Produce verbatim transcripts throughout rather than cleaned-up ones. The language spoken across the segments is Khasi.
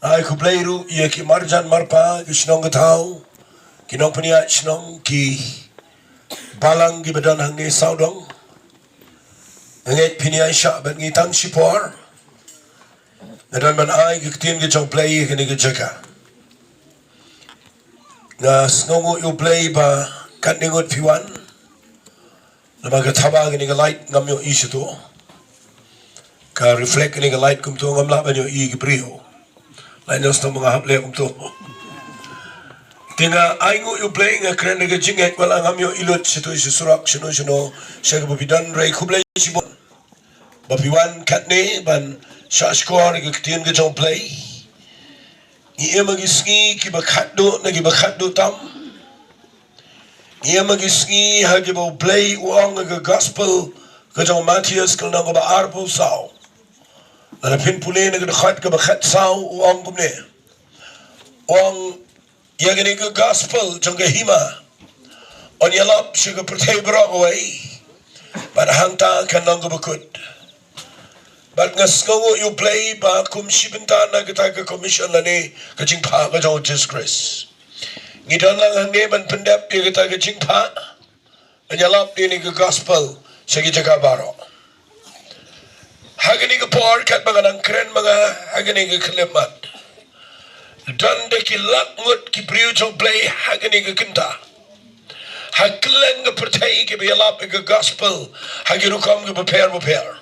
Ai khublei ruh ïa ki marjan marpa, ki shnong ki thaw, ki nongpynïaid shnong, ki balang kiba don hangne sawdong. Nga ngeit phin ïaishah bad ngi tang shipor. Nga don ban ai ki ktien ki jong U Blei ha kane ka jaka. Nga sngewnguh ïa U Blei ba katne ngut phi wan. Namar ka thaba kane ka light ngam ïohi shuh to. Ka reflect kane ka light kumto ngam lah ban ïohi ki briew. Light nang sdang ba nga hap leh kumto. Te nga ainguh ïa U Blei, nga kren da ka jingngeit, wat la ngam ïohi lut shuh to sha surok shano shano sha kaba phi don. Hynrei khublei shibun ba phi wan katne ban shahshkor ïa ka ktien ka jong U Blei. Ngi im ha ki sngi kiba khatduh na kiba khatduh tam. Ngi im ha ki sngi ha kiba U Blei u ong ha ka gospel ka jong u Mathaios ka lynnong kaba arphew saw, lada phin pule na ka dkhot kaba khatsaw, u ong kumne. U ong, ïa kane ka gospel jong ka hima yn ïalap sha ka pyrthei baroh kawei, bad hangta kan long kaba kut. Bad nga sngewnguh ïa U Blei ba kum shi bynta na kata ka commission lane ka jingphah ka jong U Jisu Khrist, ngi don lang hangne ban pyndep ïa kata ka jingphah, ban ïalap ïa kane ka gospel sha ki jaka baroh. Ha kane ka por katba nga dang kren ma nga ha kane ka khyllipmat, don da ki lak ngut ki briew jong U Blei ha kane ka kynta, ha kylleng ka pyrthei, kiba ïalap ïa ka gospel ha ki rukom kiba pher bapher.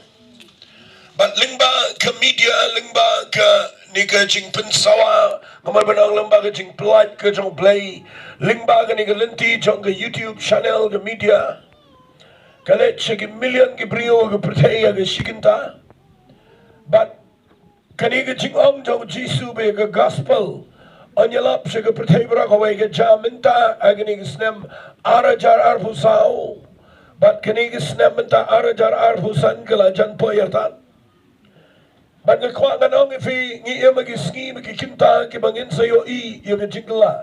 Bad lyngba ka media, lyngba kane ka jingpynsawa, nga mut ban ong lyngba ka jingpynlait ka jong U Blei, lyngba kane ka lynti jong ka YouTube channel, ka media, ka leit sha ki million ki briew ha ka pyrthei ha ka shi kynta. Bad kane ka jingong jong U Jisu ba ïa ka gospel yn ïalap sha ka pyrthei baroh kawei ka jia mynta ha kane ka snem ar hajar arphew saw. Bad kane ka snem mynta ar hajar arphew san ka la jan poi artat. Bad nga kwah ngan ong ïa phi, ngi im ha ki sngi bad ki kynta kiba ngin sa ïohi ïa ka jingkylla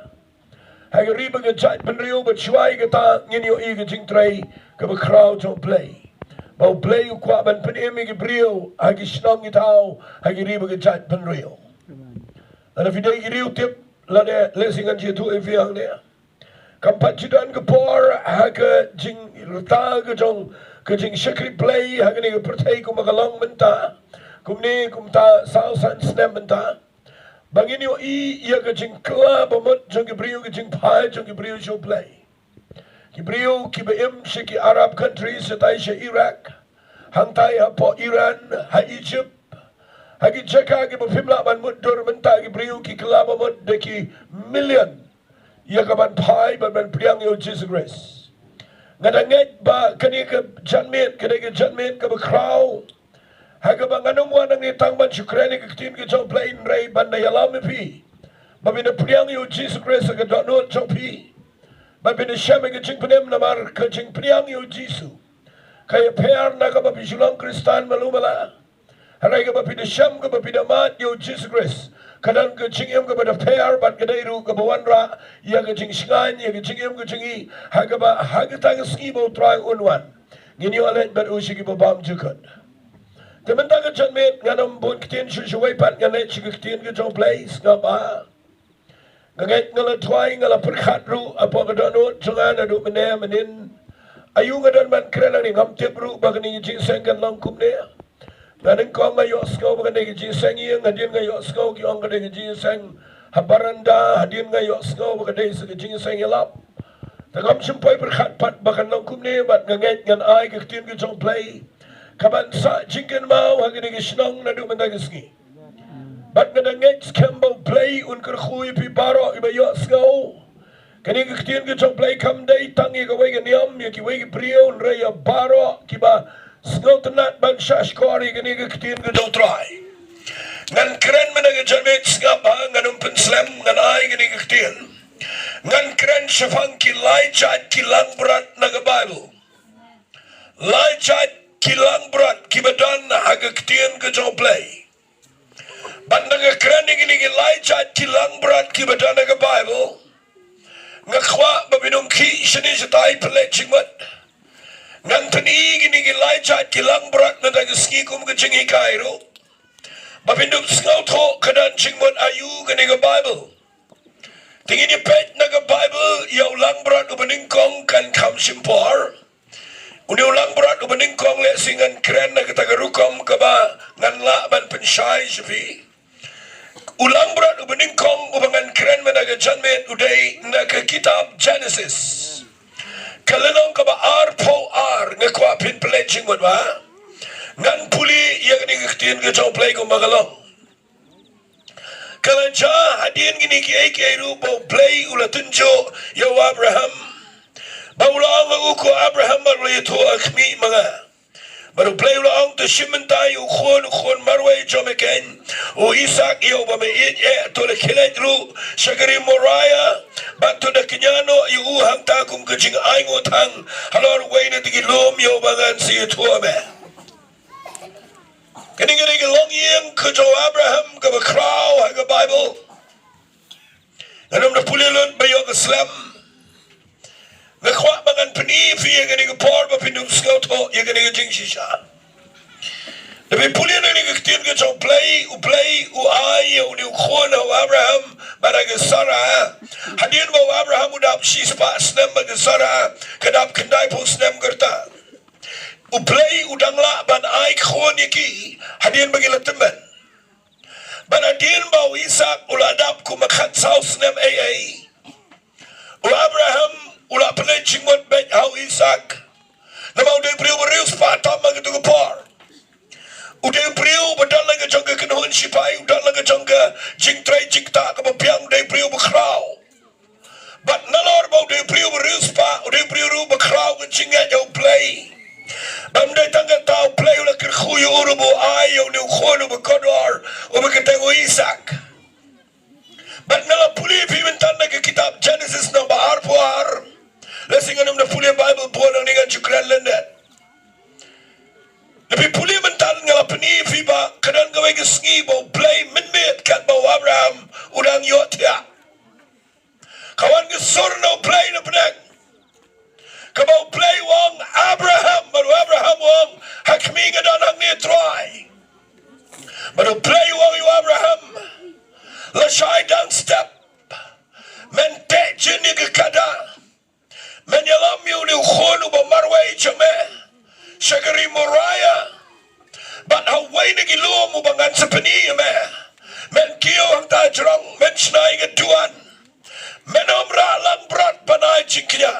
ha ka ri bad ka jaitbynriew, bad shuwa ïa kata ngin ïohi ïa ka jingtrei kaba khraw jong U Blei, ba U Blei u kwah ban pynim ïa ki briew ha ki shnong ki thaw, ha ka ri bad ka jaitbynriew. Lada phi dei ki riew tip, lada lehse ngan ju ïathuh ïa phi hangne. Kam pat ju don ka por ha ka jingrta ka jong ka jingshakri Blei ha kane ka pyrthei kumba ka long mynta, kumne kumta saw san snem mynta, ba ngin ïohi ïa ka jingkylla bamut jong ki briew, ka jingphai jong ki briew sha U Blei. Ki briew kiba im sha ki Arab countries, shatai sha Iraq, hangtai hapoh Iran, ha Egypt, ha ki jaka kiba phim lah ban mutdur mynta, ki briew ki kylla bamut da ki million ïa ka ban phai bad ban pdiang ïa U Jisu Khrist. Nga da ngeit ba kane ka janmiet, kane ka janmiet kaba khraw, ha kaba ngan ym wan hangne tang ban shu kren ïa ka ktien ka jong U Blei, hynrei ban da ïalam ïa phi ba phin da pdiang ïa U Jisu Khrist ha ka dohnud jong phi, ba phin da shem ïa ka jingpynim, namar ka jingpdiang ïa U Jisu ka ïapher na kaba phi shu long Khristan malu mala. Hynrei kaba phi da shem, kaba phi da mad ïa U Jisu Khrist, ka don ka jingim kaba da pher, bad ka dei ruh kaba wanrah ïa ka jingshngaiñ, ïa ka jingim ka jong ngi, ha kaba ha kata ka sngi ba U Trai un wan, ngin ïoh leit bad u sha ki babam jukut. Te mynta ka janmiet ngan ym bun ktien shuh shuh, wei pat ngan leit sha ka ktien ka jong U Blei. Sngap ba nga ngeit, nga la duwai, nga la pyrkhat ruh hapoh ka dohnud jong nga naduh mynne mynnin. Aïu nga don ban kren hangne, ngam tip ruh ba kane ka jingïaseng kan long kumne. Nga nyngkong nga ïohsngew ba kane ka jingïaseng ïing, hadien nga ïohsngew ki ong ka dei ka jingïaseng ha baranda, hadien nga ïohsngew ba ka dei sa ka jingïaseng ïalap. Te ngam shym poi pyrkhat pat ba kan long kumne, bad nga ngeit ngan ai ka ktien ka jong U Blei kaban sah jingkynmaw ha kane ka shnong naduh mynta ka sngi. Bad nga da ngeit skhem ba U Blei un kyrkhu ïa phi baroh iba ïohsngew. Kane ka ktien ka jong U Blei kam dei tang ïa kawei ka niam, ïa kiwei ki briew, hynrei ïa baroh kiba sngewtynnat ban shahshkor ïa kane ka ktien ka jong U Trai. Ngan kren mynta ka janmiet, sngap ba ngan ym pynslem, ngan ai kane ka ktien. Ngan kren shaphang ki lai jait ki langbrot na ka Baibl. Lai jait ki langbrot kiba don ha ka ktien ka jong U Blei. Bad ynda nga kren ïa kine ki lai jait ki langbrot kiba don ha ka Baibl, nga kwah ba phin ym khih shane shatai, pynleit jingmut. Ngan pyni ïa kine ki lai jait ki langbrot mynta ka sngi kum ka jinghikai ruh, Ba phin dup sngewthuh ka don jingmut aïu kane ka Baibl. Te ngin ïa peit na ka Baibl ïa u langbrot uba nyngkong kan kham shim por. Une u langbrot uba nyngkong lehse ngan kren na kata ka rukom kaba ngan lah ban pynshai sha phi. U langbrot uba nyngkong uba ngan kren mynta ka janmiet u dei na ka kitab Genesis. Ka lynnong kaba arphew ar, nga kwah phin peit jingmut ba ngan pule ïa kane ka ktien ka jong U Blei kumba ka long. Ka la jia hadien kine kiei kiei ruh ba U Blei u la tynjuh ïa u Abraham. Ba u la ong ha u ko Abraham, bad u la ïathuh, ha khmih ma nga. Bad U Blei u la ong, to shim bynta ïa u khun, u khun marwei jong me keiñ, u Isaak, ïa uba me ïeit eh, to leit khie leit ruh sha ka ri Moria, bad to da kñia noh ïa u hangta kum ka jingainguh thang halor uwei na kita ki lum ïa uba ngan sa ïathuh ïa me. Kane ka dei ka longïing ka jong u Abraham kaba khraw ha ka Baibl. Ngan ym da pule lut ba ïoh ka slem. Nga kwah ba ngan pyni ïa phi ïa kane ka por ba phin ym sngewthuh ïa kane ka jingshisha. Lada phi pule na kane ka ktien ka jong U Blei, U Blei u ai ïa une u khun ha u Abraham bad ha ka Sara. Hadien ba u Abraham u dap shispah snem bad ka Sara ka dap khyndaiphew snem ka rta. U Blei u dang lah ban ai khun ïa ki hadien ba ki la tymmen. Bad hadien ba u Isaak u la dap kumba khatsaw snem eiei, u Abraham u la pynleit jingmut beit ha u Isaak. Namar u dei u briew ba riewspah tam ha katu ka por. U dei u briew ba don la ka jong ka kynhun shipai, u don la ka jong ka jingtrei jingktah kaba biang, u dei u briew ba khraw. Bad nalor ba u dei u briew ba riewspah, u dei u briew ruh ba khraw ka jingngeit ïa U Blei. Bad ym dei tang kata, U Blei u la kyrkhu ïa u ruh ba u ai ïa une u khun uba kordor, uba kyrteng u Isaak. Bad nga la pule ïa phi mynta na ka kitab Genesis namba arphew ar. Lehse ngan ym da pule Baibl bun, nangne ngan shu kren lyndet. Lada phi pule mynta nga la pyni ïa phi ba ka don kawei ka sngi ba U Blei mynmiet katba u Abraham u dang ïohthiah. Ka wan ka sur na U Blei na bneng. Kaba U Blei u ong, Abraham, bad u Abraham u ong, ha khmih nga don hangne Trai. Bad U Blei u ong ïa u Abraham, lashai dang step, men teh jin ïa ka kada. Men ïalam ïa une u khun uba marwei jong me sha ka ri Moria. Bad ha uwei na ki lum uba ngan sa pyni ïa me. Men kiew hangta hajrong, men shna ïa ka duwan. Men ym rah langbrot ban ai jingkñia.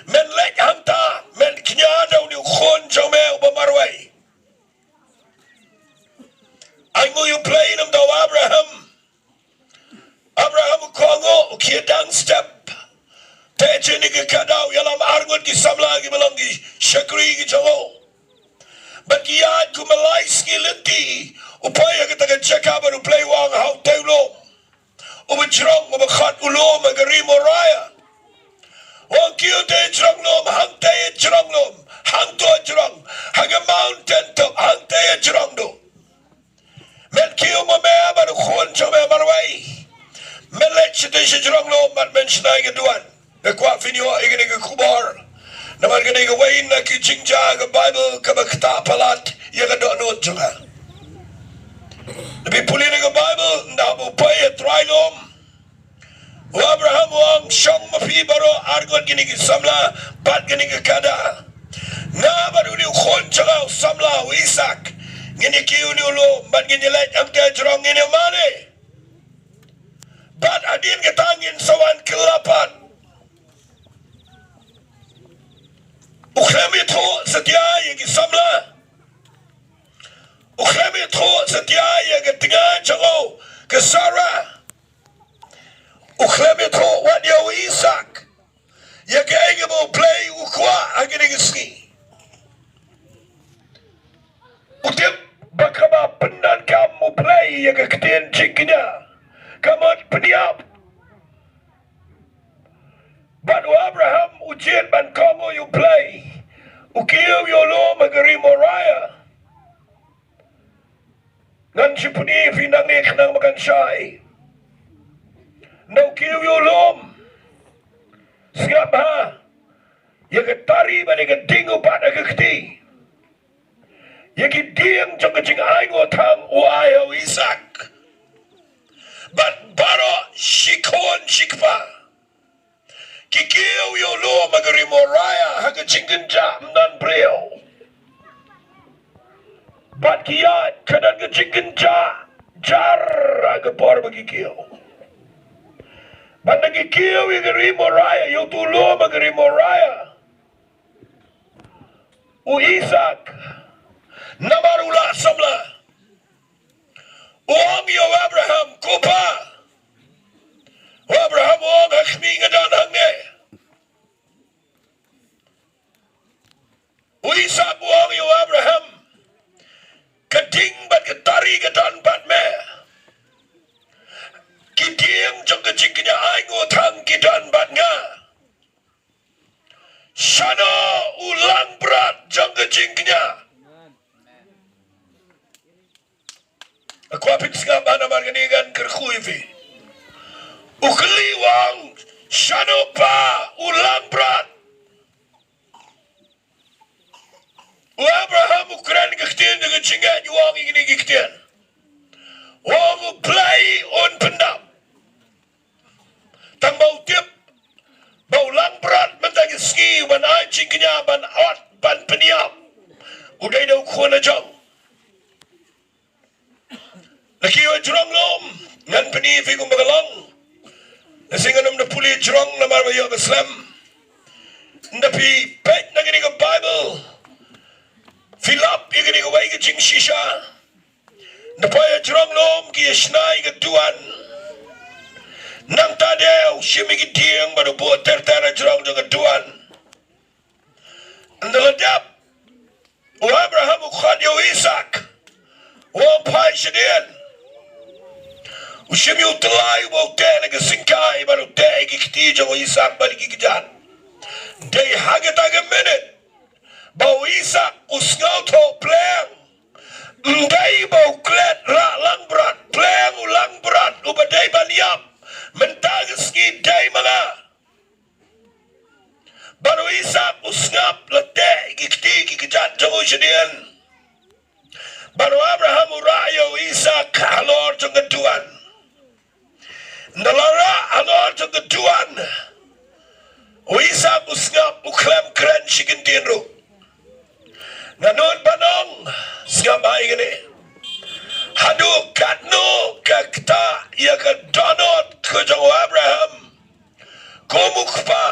Men leit hangta, men kñia da une u khun jong me uba marwei. Ainguh ïa U Blei namar u Abraham. Abraham u kohnguh, u khie dang step. Teh jin ïa ka kada, u ïalam arngut ki samla kiba long ki shakri ki jong u. Bad ki ïaid kumba lai sngi lynti, u poi ha kata ka jaka ba U Blei u ong ha utei u lum uba jrong, uba khot u lum ha ka ri Moria. U ong, kiew te jrong lum, hangtei jrong lum, hangto jrong, ha ka mountain top, hangtei jrong duh. Men kiew ma me bad u khun jong me marwei. Men leit shatei sha jrong lum bad men shna ïa ka duwan. Nga kwah phin ïoh ïa kane ka khubor. Namar kane kawei na ki jingjia ka Baibl kaba ktah palat ïa ka dohnud jong nga. Lada phi pule na ka Baibl, ynda ba u poi ha trai lum, u Abraham u ong, shong ma phi baroh arngut kine ki samla bad kane ka kada. Nga bad une u khun jong nga u samla u Isaak ngin ïa kiew une u lum bad ngin ïa leit hangtei jrong, ngin ïa mane. Bad hadien kata ngin sa wan kylla pat. U khlem ïathuh satia ïa ki samla. U khlem ïathuh satia ïa ka tnga jong u, ka Sara. U khlem ïathuh wat ïa u Isaak ïa kaei kaba U Blei u kwah ha kine ki sngi. U tip ba kaba pyndonkam U Blei ïa ka ktien jingkñia ka mut pynïap. Bad u Abraham u jied ban kohnguh ïa U Blei. U kiew ïa u lum ha ka ri Moria. Ngan shu pyni ïa phi nangne khnang ba kan shai. Ynda u kiew ïa u lum, sngap bha, ïa ka tari bad ïa ka ding u bat ha ka kti. ïa ki dieng jong ka jingainguh thang u ai ha u Isaak. Bad baroh shi khun shi kpa ki kiew ïa u lum ha ka ri Moriah ha ka jingkynjah ym don briew. Bad ki ïaid ka don ka jingkynjah jar ha ka por ba ki kiew. Bad na ki kiew ïa ka ri Moriah, ïa utu u lum ha ka ri Moriah, u Isaak, namar u la samla, u ong ïa u Abraham, "Ko pa." U Abraham u ong, "Ha khmih, nga don hangne." U Isaak u ong ïa u Abraham, "Ka ding bad ka tari ka don bad me. Ki dieng jong ka jingkynjah ainguh thang ki don bad nga. Shano u langbrot jong ka jingkynjah?" Nga kwah phin sngap, namar kane ngan kyrkhu ïa phi. U kylli u ong, "Shano pa u langbrot?" U Abraham u kren ka ktien da ka jingngeit, u ong ïa kine ki ktien. U ong, "U Blei un pyndap." Tang ba u tip ba u langbrot mynta ka sngi, ban ai jingkñia, ban ot, ban pynïap, u dei da u khun ha jong. La ki ïoh jrong lum, ngan pyni phi kumba ka long. Lehse ngan ym da pule jrong namar ba ïoh ka slem. Ynda phi peit na kane ka Baibl, phi lap ïa kane kawei ka jingshisha. Ynda phi ïoh jrong lum, ki ïa shna ïa ka duwan. Nangta de u shim ïa ki dieng bad u buh ter ter ha jrong jong ka duwan. Ynda la dep, u Abraham u khot ïa u Isaak, u ong, "Phai shadien." U shim ïa u tyllai, u ba u teh na ka syngkai bad u teh ïa ki kti jong u Isaak bad ïa ki kjat. Dei ha kata ka minit ba u Isaak u sngewthuh pleng. Ym dei ba u klet rah langbrot, pleng u langbrot uba dei ban ïap. Mynta ka sngi dei ma nga. Bad u Isaak u sngap, la teh ïa ki kti ki kjat jong u shadien. Bad u Abraham u rah ïa u Isaak halor jong ka duwan. Ynda la rah halor jong ka duwan, u Isaak u sngap, u khlem kren shi kyntien ruh. Nga nud ban ong, sngap bha ïa kane. Haduh katno ka ktah ïa ka dohnud ka jong u Abraham kum u kpa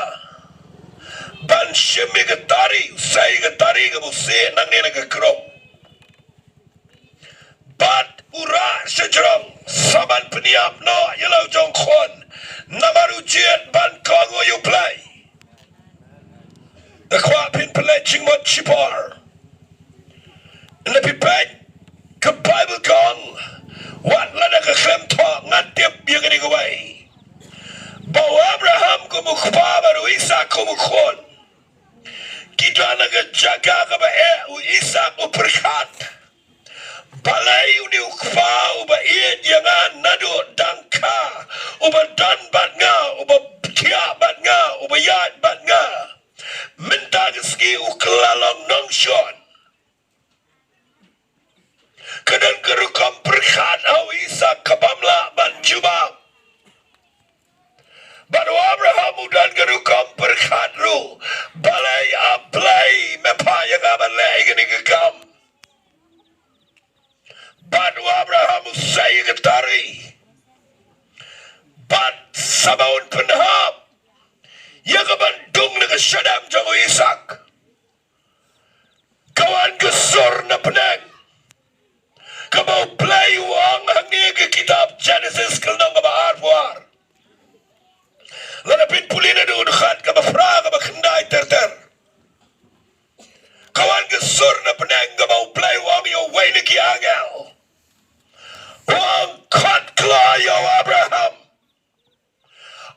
ban shim ïa ka tari, u sei ïa ka tari kaba u sieh nangne na ka krung. Bad u rah sha jrong sa ban pynïap noh ïa la u jong khun, namar u jied ban kohnguh ïa u Blei. Nga kwah phin pynleit jingmut shipor. Ynda phi peit, ka Baibl ka ong, wat lada ka khlem thoh, nga tip ïa kane kawei, ba u Abraham kum u kpa bad u Isaak kum u khun, ki don ha ka jaka kaba eh. U Isaak u pyrkhat, balei une u kpa uba ïeit ïa nga naduh dang kha, uba don bad nga, uba thiah bad nga, uba ïaid bad nga, mynta ka sngi u kylla long nongshun. Ka don ka rukom pyrkhat ha u Isaak kabym lah ban jubab. Bad u Abraham u don ka rukom pyrkhat ruh, balei, A Blei, me phah ïa nga ban leh ïa kane ka kam? Bad u Abraham u sei ïa ka tari. Bad sa ba un pynhap ïa ka ban dung na ka shadem jong u Isaak, ka wan ka sur na bneng, kaba u Blei u ong hangne ha ka kitab Jenesis ka lynnong kaba arphew ar. Lada phin pule naduh u dkhot kaba phra, kaba khyndai ter ter, ka wan ka sur na bneng kaba u Blei u ong ïa uwei na ki angel, u ong, khot kloi ïa u Abraham.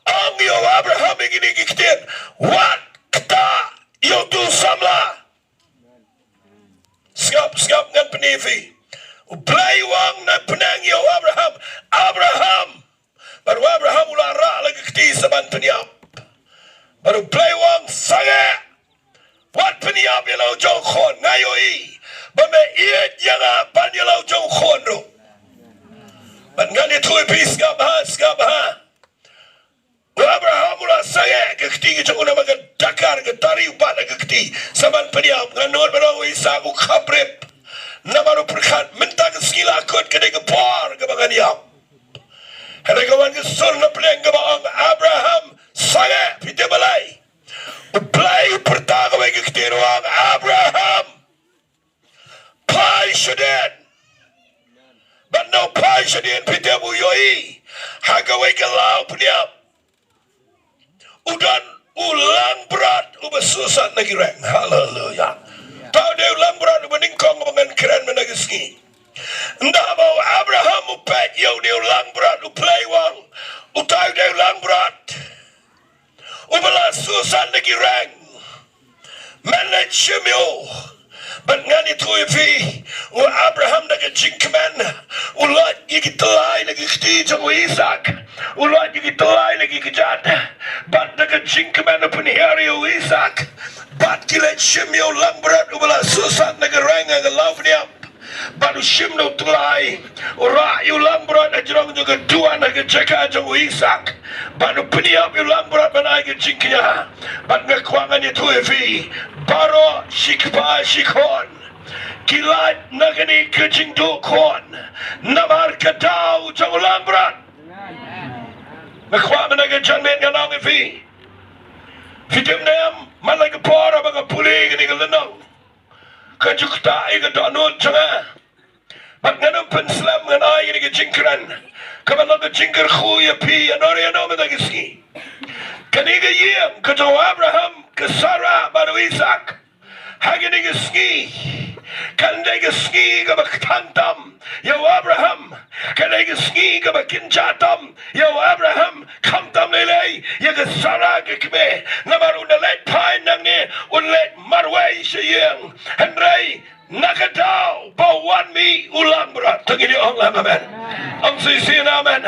Ong ïa u Abraham ïa kine ki ktien, wat ktah ïa utu u samla. Sngap, sngap, ngan pyni phi. U Blei u ong na bneng ïa u Abraham, Abraham. Bad u Abraham u la rah la ka kti sa ban pynïap. Bad u Blei u ong, sangeh, wat pynïap ïa la u jong khun. Nga ïohi ba me Ïeit ïa nga ban ïa la u jong u khun ruh. Bad ngan ïathuh ïa phi, sngap ha, sngap ha. U Abraham u la sangeh ka kti ka jong u namar ka dakar ka tari u bat ha ka kti. Sa ban pynïap, ngan nud ban ong u Isak u kham rip. Namar u pyrkhat mynta ka sngi la kut ka dei ka por kaba ngan ïap. Hynrei ka wan ka sur na pdeng kaba ong Abraham sangeh, phi tip balei? U Blei u pyrta kawei ka ktien u ong Abraham. Phai shadien. Bad na u phai shadien phi tip u ïohi ha kawei ka law pynïap. U don u langbrot uba susat na ki reng. Haleluya. Uta u dei u langbrot uba nyngkong uba ngan kren mynta ka sngi. Ynda ba u Abraham u peit ïa une u langbrot u Blei u ong, uta u dei u langbrot uba la susat na ki reng. Men leit shim ïa u. Bad ngan ïathuh ïa phi, u Abraham da ka jingkmen u lait ïa ki tyllai na ki kti jong u Isak. U lait ïa ki tyllai na ki kjat. Bad da ka jingkmen u pynhiar ïa u Isak. Bad ki leit shim ïa u langbrot uba la susat na ka reng ha ka law pynïap. Bad u shim da u tyllai, u rah ïa u langbrot ha jrong jong ka duwan ha ka jaka jong u Isak. Bad u pynïap ïa u langbrot ban ai ka jingkñia. Bad nga kwah ngan ïathuh ïa phi, baroh shi kpa shi khun ki lait na kane ka jingduh khun namar ka daw jong u langbrot. Nga kwah mynta ka janmiet ngan ong ïa phi, phi tip ne em, man la ka por ba nga pule kane ka lynnong, ka ju ktah ïa ka dohnud jong nga. Bad ngan ym pynslem, ngan ai kane ka jingkren kaba long ka jingkyrkhu ïa phi ïa no ïa no mynta ka sngi. Kane ka ïing ka jong u Abraham, ka Sarah bad u Isak, ha kane ka sngi kan dei ka sngi kaba ktang tam ïa u Abraham. Kan dei ka sngi kaba kynjah tam ïa u Abraham, khamtam lei lei ïa ka Sarah ka kmie. Namar un da leit phai nangne, un leit marwei sha ïing. Hynrei na ka daw ba u wan mih u langbrot. To ngin ïa ong lang amen. Ong shisien amen.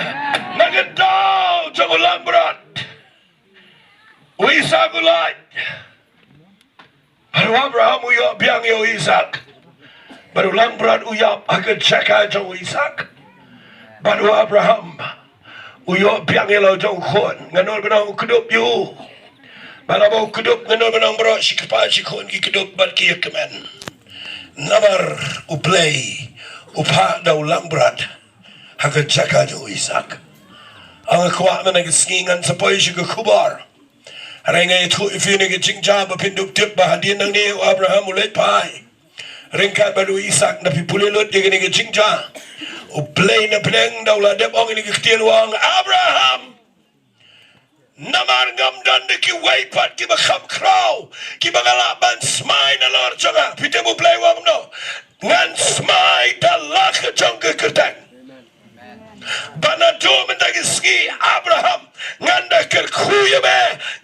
Na ka daw jong u langbrot, u Isak u lait. Bad u Abraham u ïoh biang ïa u Isak. Bad u langbrot u ïap ha ka jaka jong u Isak. Bad u Abraham u ïoh biang ïa la u jong u khun. Ngan nud ban ong u kdup ïa u. Bad haba u kdup ngan nud ban ong baroh shi kpa shi khun ki kdup bad ki ïa kmen. Namar u Blei u phah da u langbrot ha ka jaka jong u Isak. Nga kwah mynta ka sngi ngan sa poi sha ka khubor. Hynrei nga ïathuh ïa phi na ka jingjia ba phin dup tip ba hadien nangne u Abraham u leit phai. Ryngkat bad u Isak, na phi pule lut ïa kane ka jingjia, u Blei na pdeng da u la dep ong ïa kane ka ktien u ong, Abraham, namar ngam don da kiwei pat kiba kham khraw kiba nga lah ban smai nalor jong nga. Phi tip u Blei u ong kumno? Ngan smai da la ka jong ka kyrteng. Ba naduh mynta ka sngi Abraham, ngan da kyrkhu ïa me,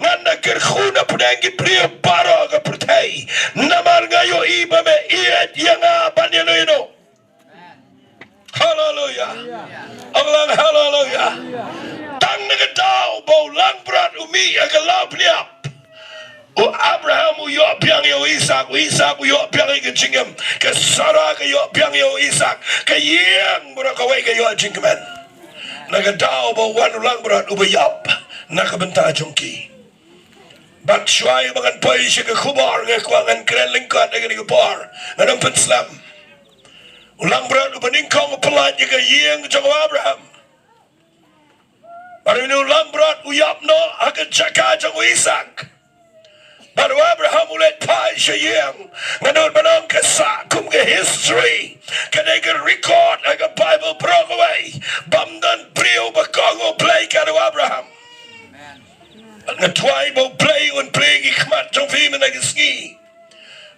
ngan da kyrkhu na pdeng ki briew baroh ka pyrthei. Namar nga ïohi ba me ïeit ïa nga ban ïano ïano. Haleluya. Ong lang haleluya. Tang na ka daw ba u langbrot u mih ha ka law pynïap, u Abraham u ïoh biang ïa u Isak, u Isak u ïoh biang ïa ka jingim, ka Sarah ka ïoh biang ïa u Isak, ka ïing baroh kawei ka ïoh jingkmen. Na ka daw ba wan u langbrot uba ïap na ka bynta jong ki. Bad shuwa ba ngan poi sha ka khubor nga kwah ngan kren lyngkot ha kane ka por. Ngan ym pynslem. U langbrot uba nyngkong u pyllait ïa ka ïing jong u Abraham. Bad une u langbrot u ïap noh ha ka jaka jong u Isak. Bad u Abraham u leit phai sha ïing. Nga nud ban ong ka sah kum ka history, ka dei ka record ha ka Bible baroh kawei, bym don briew ba kohnguh Blei kat u Abraham. Bad nga duwai ba u Blei un plie ki khmat jong phi mynta ka sngi.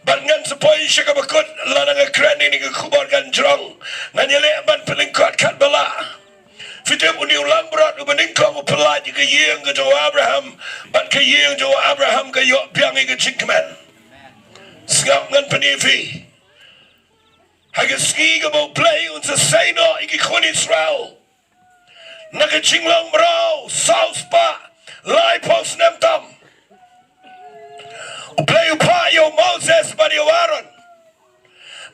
Bad ngan sa poi sha kaba kut lada nga kren ïa kane ka khubor kan jrong. Ngan ïaleh ban pynlyngkot katba lah. Phi tip, une u langbrot uba nyngkong u pyllait ïa ka ïing ka jong u Abraham, bad ka ïing jong u Abraham ka ïoh biang ïa ka jingkmen. Sngap, ngan pyni phi. Ha ka sngi kaba u Blei un sa sei noh ïa ki khun Israel na ka jinglong mraw saw spah laiphew snem tam, u Blei u phah ïa u Moses bad ïa u Aaron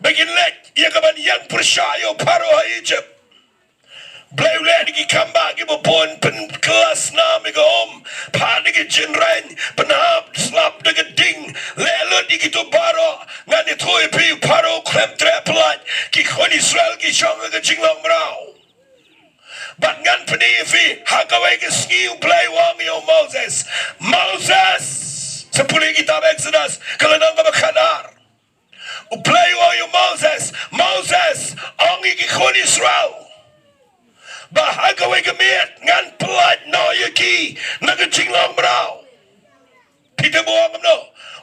Ba kin leit ïa ka ban ïeng pyrshah ïa u Pharaoh ha Egypt. Blei u leh da ki khambah kiba bun, pynkylla snam ïa ka um, phah da ki jynreiñ, pynhap slap da ka ding, leh lut ïa kito baroh. Ngan ïathuh ïa phi, u Pharaoh khlem treh pyllait, ki khun Israel ki shong ha ka jinglong mraw. Bad ngan pyni ïa phi, ha kawei ka sngi U Blei u ong ïa u Moses. Moses! Sa pule kitab Exodus, ka lynnong kaba khatar. U Blei u ong ïa u Moses, Moses, ong ïa ki khun Israel ba ha kawei ka miet ngan pyllait noh ïa ki na ka jinglong mraw. Phi tip u ong kumno?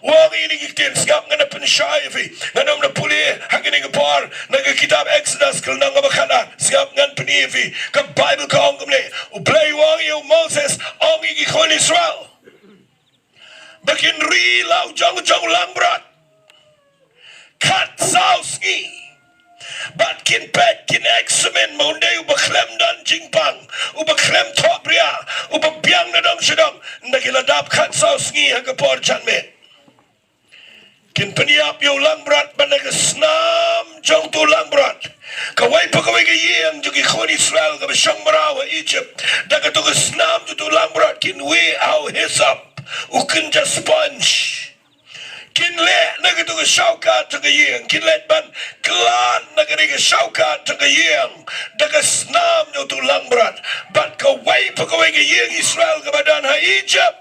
U ong ïa kine ki ktien, sngap, ngan da pynshai ïa phi. Ngan ym da pule ha kane ka por na ka kitab Exodus ka lynnong kaba khatar. Sngap, ngan pyni ïa phi. Ka Baibl ka ong kumne. U Blei u ong ïa u Moses, ong ïa ki khun Israel ba kin ri la u jong jong u langbrot khatsaw sngi. Bad kin peit, kin examine ma un dei uba khlem don jingpang, uba khlem thohbria, uba biang na dong sha dong. Ynda ki la dap khatsaw sngi ha ka por janmiet, kin pynïap ïa u langbrot, bad na ka snam jong uto u langbrot, kawei pa kawei ka ïing jong ki khun Israel kaba shong mraw ha Egypt, da kato ka snam jong uto u langbrot kin wih ha u hisop, u kynja sponge. Kin leh na kato ka shawkat jong ka ïing, kin leit ban khlad na kane ka shawkat jong ka ïing da ka snam jong uto u langbrot. Bad kawei pa kawei ka ïing Israel kaba don ha Egypt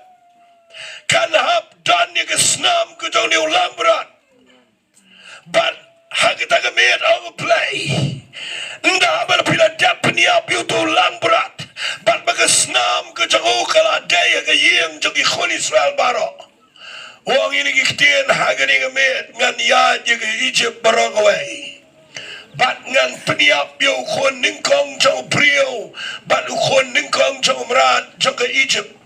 kan hap don ïa ka snam ka jong une u langbrot. Bad ha kata ka miet, ong U Blei, ynda haba phi la dep pynïap ïa uto u langbrot, bad ba ka snam ka jong u ka la dei ha ka ïing jong ki khun Israel baroh, u ong ïa kine ki ktien, ha kane ka miet ngan ïaid ïa ka Egypt baroh kawei. Bad ngan pynïap ïa u khun nyngkong jong u briew bad u khun nyngkong jong u mrad jong ka Egypt.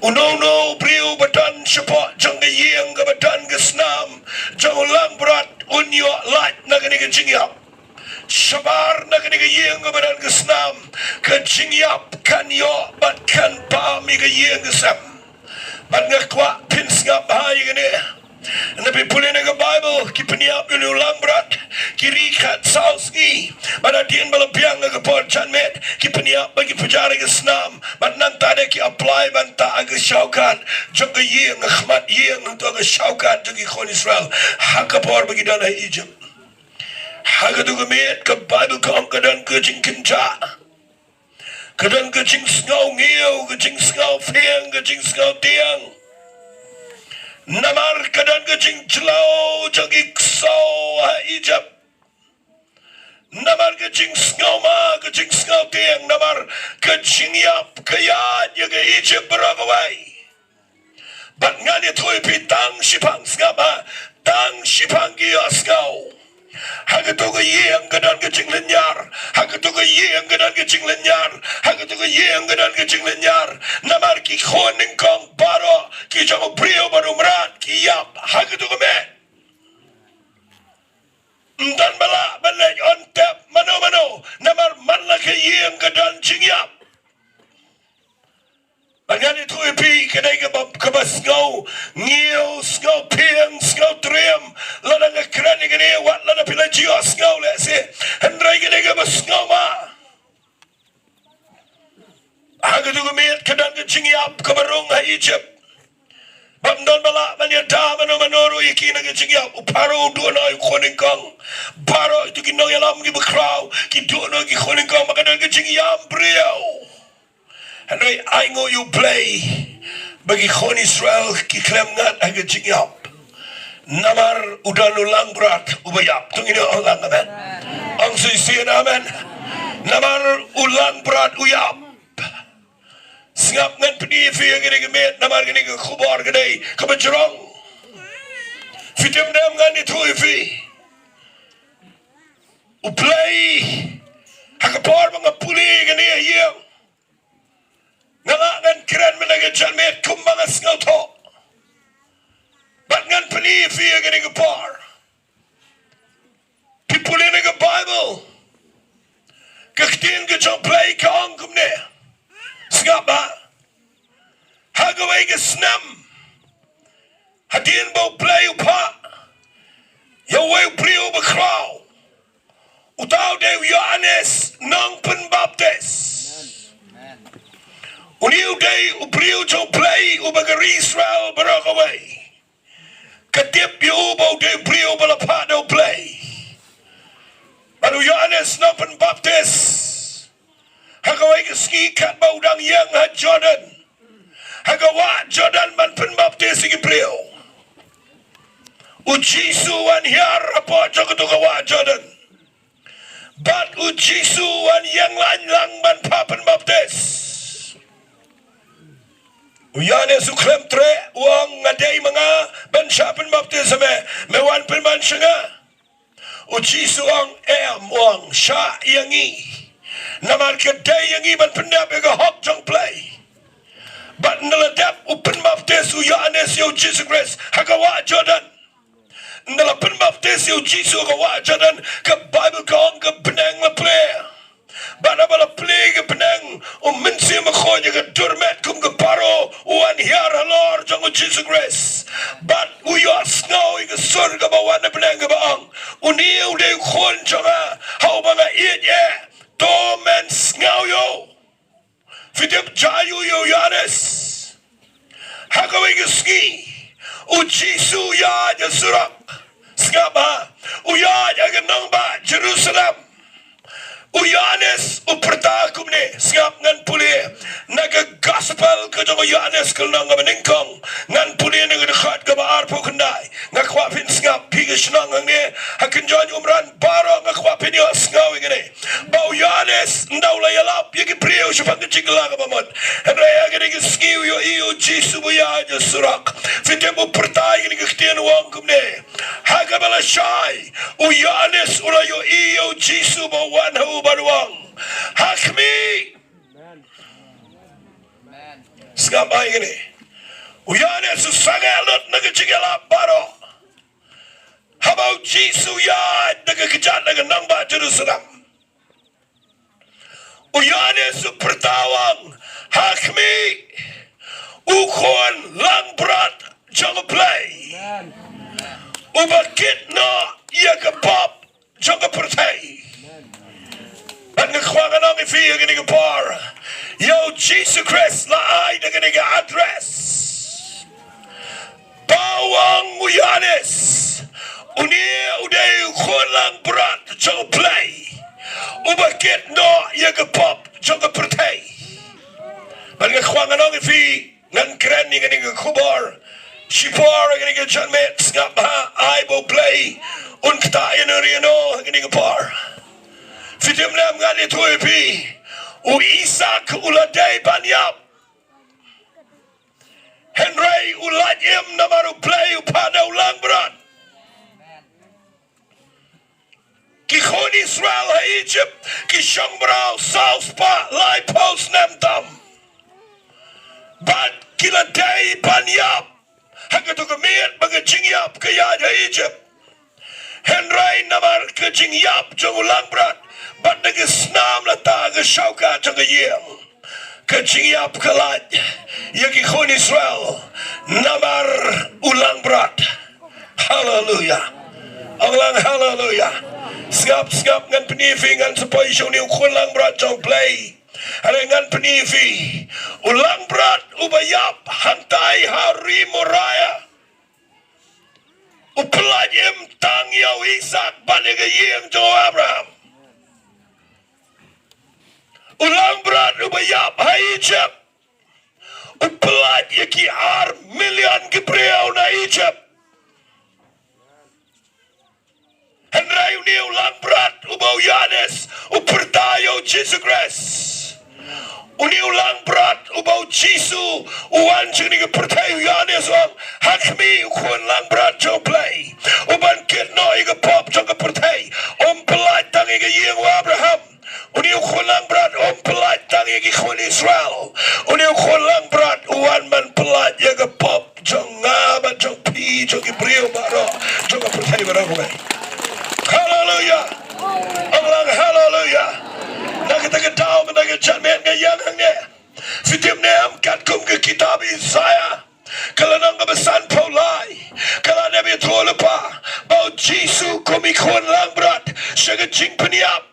Uno uno u briew ba don shapoh jong ka ïing kaba don ka snam jong u langbrot un ïoh lait na kane ka jingïap. Shabar na kane ka ïing kaba don ka snam, ka jingïap kan ïoh bad kan bam ïa ka ïing ka sem. Bad nga kwah phin sngap bha ïa kane. Ynda phi pule na ka Baibl, ki pynïap ïa une u langbrot, ki ri khatsaw sngi. Bad hadien ba la biang ha ka por janmiet, ki pynïap bad ki pynjar ha ka snam. Bad nangta de ki apply bynta ha ka shawkat jong ka ïing, ha khmat ïing, hangto ha ka shawkat jong ki khun Israel, ha ka por ba ki don ha Egypt. Ha kato ka miet ka Baibl ka ong ka don ka jingkynjah. Ka don ka jingsngewngiew, ka jingsngewphieng, ka jingsngewtieng. Namar ka don ka jingjylliew jong ki ksew ha Egypt. Namar ka jingsngewma, ka jingsngewtieng, namar ka jingïap ka ïaid ïa ka Egypt baroh kawei. Bad ngan ïathuh ïa phi, tang shiphang, sngap bha, tang shiphang ki ïohsngew. Ha kato ka ïing ka don ka jinglynñiar, ha kato ka ïing ka don ka jinglynñiar, ha kato ka ïing ka don ka jinglynñiar. Namar ki khun nyngkong baroh ki jong u briew bad u mrad ki ïap ha kato ka miet. Ym don ba lah ban leit on tep mano mano, namar man la ka ïing ka don jingïap. Bad ngan ïathuh ïa phi, ka dei kaba, kaba sngewngiew, sngewphieng, sngewtriem. Lada nga kren ïa kane, wat lada phi la ju ïohsngew lehse, hynrei ka dei kaba sngewma. Ha kato ka miet ka don ka jingïap kaba rung ha Egypt. Bym don ba lah ban ïada mano mano ruh ïa ki na ka jingïap. U Pharaoh u duh noh ïa u khun nyngkong. Baroh kito ki nongïalam kiba khraw ki duh noh ïa ki khun nyngkong, ba ka don ka jingïam briew. Hynrei ainguh ïa U Blei ba ki khun Israel ki khlem ngat ha ka jingïap. Namar u don u langbrot uba ïap. To ngin ong lang amen. Ong shisien amen. Namar u langbrot u ïap. Sngap, ngan pyni ïa phi ha kane ka miet, namar kane ka khubor ka dei kaba jrong. Phi tip ne em, ngan ïathuh ïa phi. U Blei, ha ka por ba nga pule ïa kane ha ïing, nga lah ngan kren mynta ka janmiet kumba nga sngewthuh. Bad ngan pyni ïa phi ha kane ka por. Phi pule na ka Baibl, ka ktien ka jong U Blei ka ong kumne. Sngap bha. Ha kawei ka snem, hadien ba U Blei u phah ïa uwei u briew ba khraw. Uta u dei u Ïoannis nongpynbaptis. Une u dei u briew jong U Blei uba ka ri Israel baroh kawei ka tip ïa u ba u dei u briew ba la phah da U Blei. Bad u Ïoannis nongpynbaptis, ha kawei ka sngi katba u dang ïeng ha Jordan, ha ka wah Jordan ban pynbaptis ïa ki briew, u Jisu u wan hiar hapoh jong kato ka wah Jordan. Bad u Jisu u wan ïeng lang lang ban phah pynbaptis. U Ïoannis u khlem treh, u ong, "Nga dei ma nga ban shah pynbaptis ïa me, me wan pynban sha nga?" U Jisu u ong, "Em," u ong, "shah ïa ngi. Namar ka dei ïa ngi ban pyndep ïa ka hok jong U Blei." Bad ynda la dep u pynbaptis u Ïoannis ïa u Jisu Khrist ha ka wah Jordan, ynda la pynbaptis ïa u Jisu ha ka wah Jordan, ka Baibl ka ong ka bneng la plie. Bad haba la plie ka bneng, U Mynsiem Bakhuid ïa ka dur met kum ka paro u wan hiar halor jong u Jisu Khrist. Bad u ïohsngew ïa ka sur kaba wan na bneng kaba ong, "Une u dei u Khun jong nga ha uba nga ïeit eh, to men sngew ïa u." Phi tip jia u ïa u Ïoannis? Ha kawei ka sngi u Jisu u ïaid ha surok. Sngap ha, u ïaid ha ka nongbah Jerusalem. U Ïoannis u pyrta kumne, sngap, ngan pule na ka Gospel ka jong u Ïoannis ka lynnong kaba nyngkong, ngan pule na ka dkhot kaba arphew khyndai. Nga kwah phin sngap, phi ki shnong hangne ha kynjoh umran baroh, nga kwah phin ïohsngew ïa kane. Ba u Ïoannis ynda u la ïalap ïa ki briew shaphang ka jingkylla kaba mut, hynrei ha kane ka sngi u ïohi ïa u Jisu ba u ïaid ha surok. Phi tip u pyrta ïa kane ka ktien, u ong kumne, ha kaba lashai u Ïoannis u la ïohi ïa u Jisu ba u wan ha u bad u ong, "Ha khmih." Sngap bha ïa kane. U Ïoannis u sangeh lut na ka jingïalap baroh. Haba u Jisu u ïaid na ka kjat na ka nongbah Jerusalem, u Ïoannis u pyrta u ong, "Ha khmih u Khun langbrot jong U Blei, uba kit noh ïa ka pop jong ka pyrthei." Bad nga kwah ngan ong ïa phi ha kane ka por, ïa u Jisu Khrist la ai da kane ka address. Ba u ong u Ïoannis, "Une u dei u Khun langbrot jong U Blei, uba kit noh ïa ka pop jong ka pyrthei." Bad nga kwah ngan ong ïa phi, ngan kren ïa kane ka khubor shipor ha kane ka janmiet, sngap ha, ai ba U Blei un ktah ïano ïano ha kane ka por. Phi tip ne em, ngan ïathuh ïa phi, u Isaak u la dei ban ïap, hynrei u lait im namar U Blei u phah da u langbrot. Ki khun Israel ha Egypt ki shong mraw saw spah laiphew snem tam. Bad ki la dei ban ïap ha kato ka miet ba ka jingïap ka ïaid ha Egypt. Hynrei namar ka jingïap jong u langbrot, bad na ka snam lata ka shawkat jong ka ïing, ka jingïap ka lait ïa ki khun Israel namar u langbrot. Haleluya. Ong lang haleluya. Sngap, sngap, ngan pyni ïa phi, ngan sa poi sha une u Khun langbrot jong U Blei. Hynrei ngan pyni ïa phi, u langbrot uba ïap hangtai ha ri Moria, u pyllait im tang ïa u Isaak bad ïa ka ïing jong u Abraham. U langbrot uba ïap ha Egypt, u pyllait ïa ki ar million ki briew na Egypt. Hynrei une u langbrot uba u Ïoannis u pyrta ïa u Jisu Khrist, une u langbrot uba u Jisu u wan sha kane ka pyrthei, u Ïoannis u ong, "Ha khmih u Khun langbrot jong U Blei, uban kit noh ïa ka pop jong ka pyrthei, um pyllait tang ïa ka ïing u Abraham. Une u Khun langbrot um pyllait tang ïa ki khun Israel. Une u Khun langbrot u wan ban pyllait ïa ka pop jong nga bad jong phi, jong ki briew baroh, jong ka pyrthei baroh kawei." Haleluya. Ong lang haleluya. Na kata ka daw mynta ka janmiet nga ïeng hangne. Phi tip ne em, katkum ka kitab Isaiah ka lynnong kaba sanphew lai, ka la dep ïathuh lypa ba u Jisu kum i khun langbrot sha ka jingpynïap.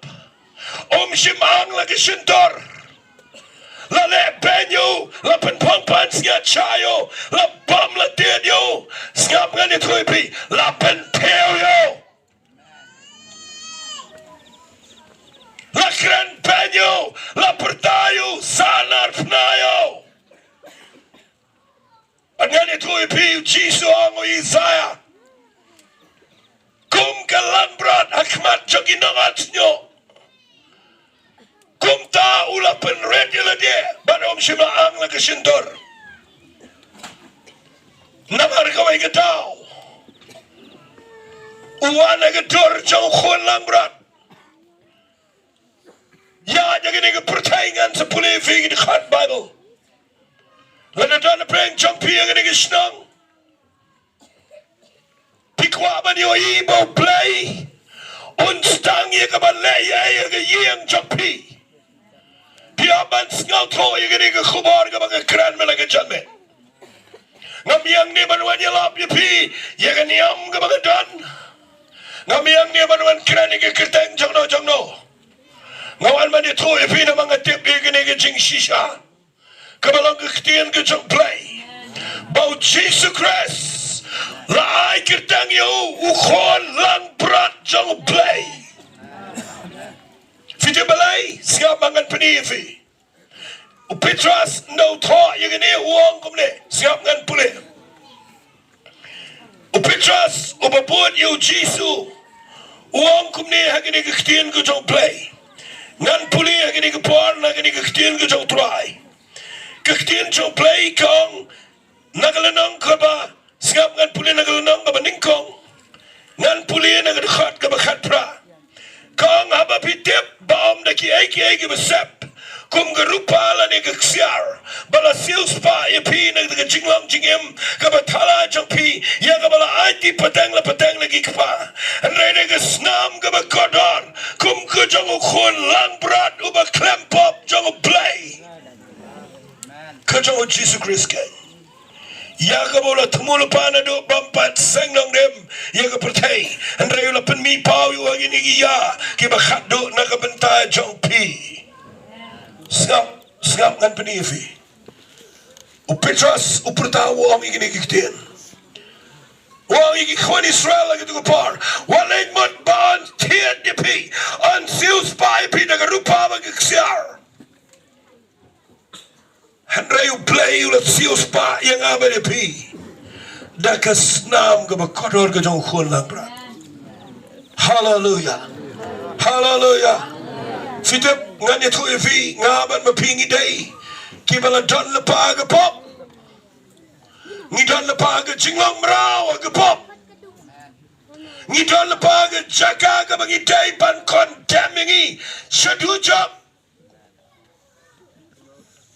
Um shym ang la ka shyntur. La leh bein ïa u, la pynphong pansngiat sha ïa u, la bam la tied ïa u. Sngap, ngan ïathuh ïa phi, la pynthiew ïa u. La kren bein ïa u, la pyrta ïa u, sanar pynïap ïa u. Bad ngan ïathuh ïa phi, u Jisu ong, u Isaïah, kum ka langbrot ha khmat jong ki nongat shnong, kumta u la pynrit ïa lade, bad um shym la ang la ka shyntur. Namar kawei ka daw u wan ha ka dur jong u khun langbrot. Ïa, ïa kane ka pyrthei, ngan sa pule ïa phi ki dkhot Baibl. Lada don na pdeng jong phi ïa kane ka shnong, phi kwah ban ïohi ba U Blei un sdang ïa kaba leh ïa, ïa ka ïing jong phi. Phi hap ban sngewthuh ïa kane ka khubor kaba nga kren mynta ka janmiet. Ngam ïeng ne ban wan ïalap ïa phi ïa ka niam kaba nga don. Ngam ïeng ne ban wan kren ïa ka kyrteng jongno jongno. Nga wan ban ïathuh ïa phi namar nga tip ïa kane ka jingshisha kaba long ka ktien ka jong U Blei, ba U Jisu Khrist la ai kyrteng ïa u, u khun langbrot jong U Blei. Phi tip balei? Sngap, ngan pyni ïa phi. U Petros, ynda u thoh ïa kane, u ong kumne. Sngap, ngan pule. U Petros uba bud ïa U Jisu u ong kumne ha kane ka ktien ka jong U Blei. Ngan pule ha kane ka por na kane ka ktien ka jong U Trai. Ka ktien jong U Blei ka ong na ka lynnong kaba, sngap, ngan pule na ka lynnong kaba nyngkong. Ngan pule na ka dkhot kaba khatphra. Ka ong, haba phi tip ba ym da kiei kiei kiba sep, kum ka rupa lane ka ksiar, ba la siewspah ïa phi na ka jinglong jingim kaba thala jong phi, ïa kaba la aiti pateng la pateng na ki kpa, hynrei da ka snam kaba kordor, kum ka jong u khun langbrot uba khlem pop jong U Blei, ka jong U Jisu Khrist keiñ. Ïa kaba u la thmu lypa naduh bym pat seng nongrim ïa ka pyrthei, hynrei u la pynmih paw ïa u ha kine ki ïa kiba khatduh na ka bynta jong phi. Sngap, sngap, ngan pyni ïa phi. U Petros u pyrta, u ong ïa kine ki ktien. U ong ïa ki khun Israel ha katu ka por, wat leit mut ba yn thied ïa phi, yn siewspah ïa phi da ka rupa bad ka ksiar. Hynrei U Blei u la siewspah ïa nga bad ïa phi da ka snam kaba kordor ka jong u khun langbrot. Haleluia. Haleluia. Phi tip, ngan ïathuh ïa phi, nga bad ma phi ngi dei kiba la don lypa ha ka pop. Ngi don lypa ha ka jinglong mraw ha ka pop. Ngi don lypa ha ka jaka kaba ngi dei ban condemn ïa ngi sha dujok.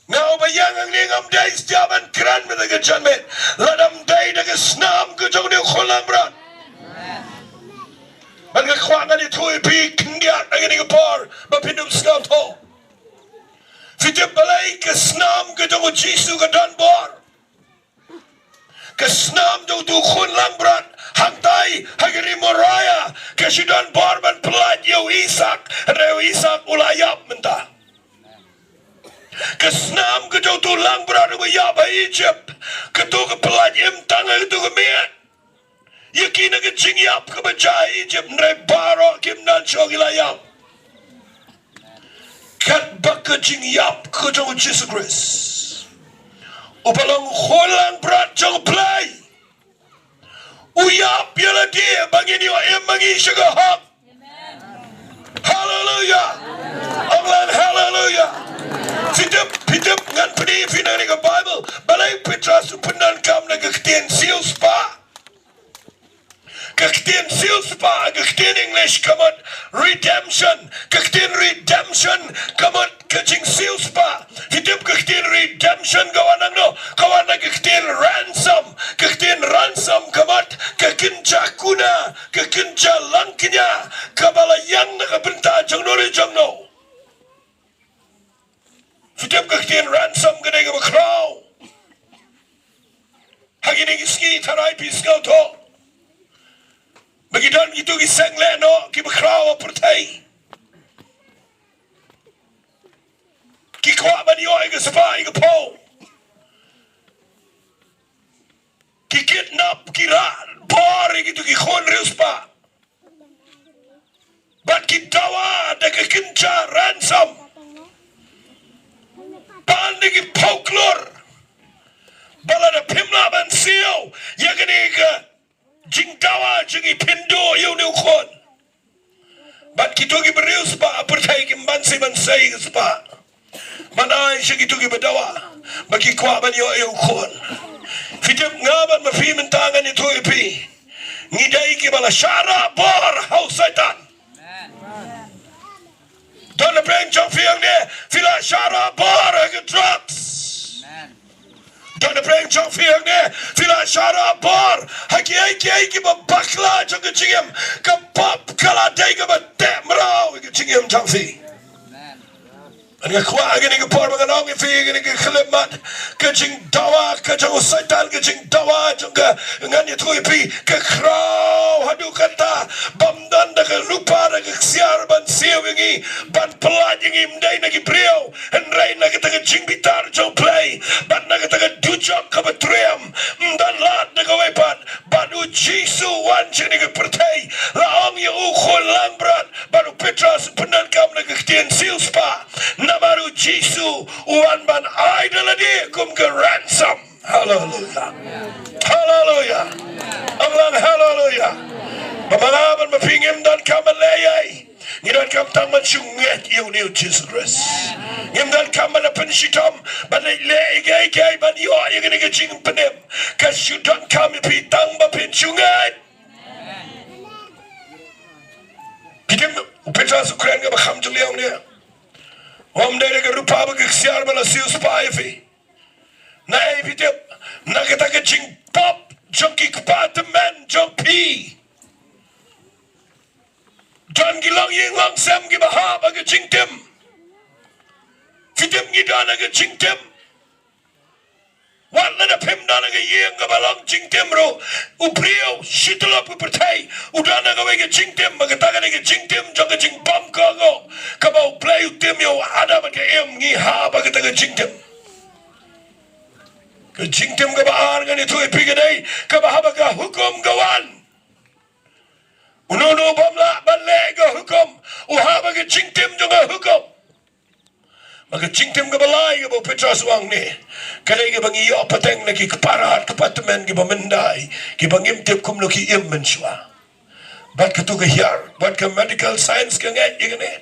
Nga uba ïeng hangne ngam dei stia ban kren mynta ka janmiet lada ym dei da ka snam ka jong une u khun langbrot. Bad nga kwah ngan ïathuh ïa phi khyndiat ha kane ka por ba phin ym sngewthuh. Phi tip balei? Ka snam ka jong U Jisu ka don bor. Ka snam jong utu u khun langbrot hangtai ha ka ri Moria ka shu don bor ban pyllait ïa u Isaak, hynrei u Isaak u la ïap mynta. Ka snam ka jong utu u langbrot uba ïap ha Egypt, katu ka pyllait im tang ha katu ka miet. Ïa ki na ka jingïap kaba jia ha Egypt, hynrei baroh kim don shuh, ki la ïap. Katba ka jingïap ka jong U Jisu Khrist, uba long u khun langbrot jong U Blei, u ïap ïa lade ba ngin ïoh im ma ngi sha ka hok. Haleluia. Ong lang haleluia. Phi tip, phi tip, ngan pyni ïa phi na kane ka Baibl balei u Petros u pyndonkam na ka ktien siewspah. Ka ktien siewspah, ka ktien English ka mut redemption. Ka ktien redemption ka mut ka jingsiewspah. Phi tip ka ktien redemption ka wan nangno? Ka wan na ka ktien ransom. Ka ktien ransom ka mut ka kynja kuna, ka kynja langkñia kaba la ïeng na ka bynta jong no re jong no. Phi tip ka ktien ransom ka dei kaba khraw. Ha kine ki sngi tharai phi sngewthuh Ki don kito ki seng lehnoh kiba khraw ha pyrthei. Ki kwah ban ïoh ïa ka spah ïa ka phew. Ki kidnap, ki rah bor ïa kito ki khun riewspah. Bad ki dawa da ka kynja ransom. Ban da ki phew klur. Ba lada phim lah ban siew ïa kane ka jingdawa jong ngi, phin duh ïa une u khun. Bad kito kiba riewspah ha pyrthei kim banse banse ïa ka spah ban ai sha kito kiba dawa ba ki kwah ban ïoh ïa u khun. Phi tip, nga bad ma phi mynta ngan ïathuh ïa phi, ngi dei kiba la shah rah bor ha u Soitan. Don napdeng jong phi hangne, phi la shah rah bor ha ki drugs. Don napdeng jong phi hangne, phi la shah rah bor ha kiei kiei kiba bakla jong ka jingim. Ka pop ka la dei kaba teh mraw ïa ka jingim jong phi. Nga kwah ha kane ka por ba ngan ong ïa phi ha kane ka khyllipmat, ka jingdawa ka jong u Soitan, ka jingdawa jong ka, ngan ïathuh ïa phi, ka khraw haduh katta. Bym don da ka rupa da ka ksiar ban siew ïa ngi, ban pyllait ïa ngi, ym dei na ki briew, hynrei na kata ka jingbitar jong U Blei bad na kata ka dujok kaba triem. Ym don lad na kawei pat. Bad u Jisu u wan sha kane ka pyrthei, la ong ïa u khun langbrot, bad u Petros u pyndonkam na ka ktien siewspah. Namar u Jisu u wan ban ai da lade kum ka ransom. Haleluya. Haleluya. Ong lang haleluya. Ba ma nga bad ma phi ngim donkam ban leh ei ei. Ngi donkam tang ban shu ngeit ïa une u Jisu Khrist. Ngim donkam ban da pynshitom, ban da leh ei ei ei ban ïoh ïa kane ka jingpynim. Ka shu donkam ïa phi tang ba phin shu ngeit. Phi tip, u Petros u kren kaba kham jylliew ne. Ym dei da ka rupa bad ka ksiar ba la siewspah ïa phi. Na ei phi tip, na kata ka jingpop jong ki kpa tymmen jong phi. Don ki longïing longsem kiba hap ha ka jingtim. Phi tip ngi don ha ka jingtim. Wat lada phim don ha ka ïing kaba long jingtim ruh, u briew shi tyllup ka pyrthei u don ha kawei ka jingtim, ba kata ka dei ka jingtim jong ka jingbymkohnguh kaba U Blei u tim ïa u Adam bad ka Im. Ngi hap ha kata ka jingtim. Ka jingtim kaba ar ngan ïathuh ïa phi ka dei kaba haba ka hukum ka wan, uno uno u bym lah ban leh ka hukum u hap ha ka jingtim jong ka hukum. Bad ka jingtim kaba lai kaba u Petros u ong ne, ka dei kaba ngi ïoh pateng na ki kpa rat kpa tymmen kiba myndai, kiba ngim tip kumno ki im mynshuwa. Bad katu ka hiar, bad ka medical science ka ngeit ïa kane.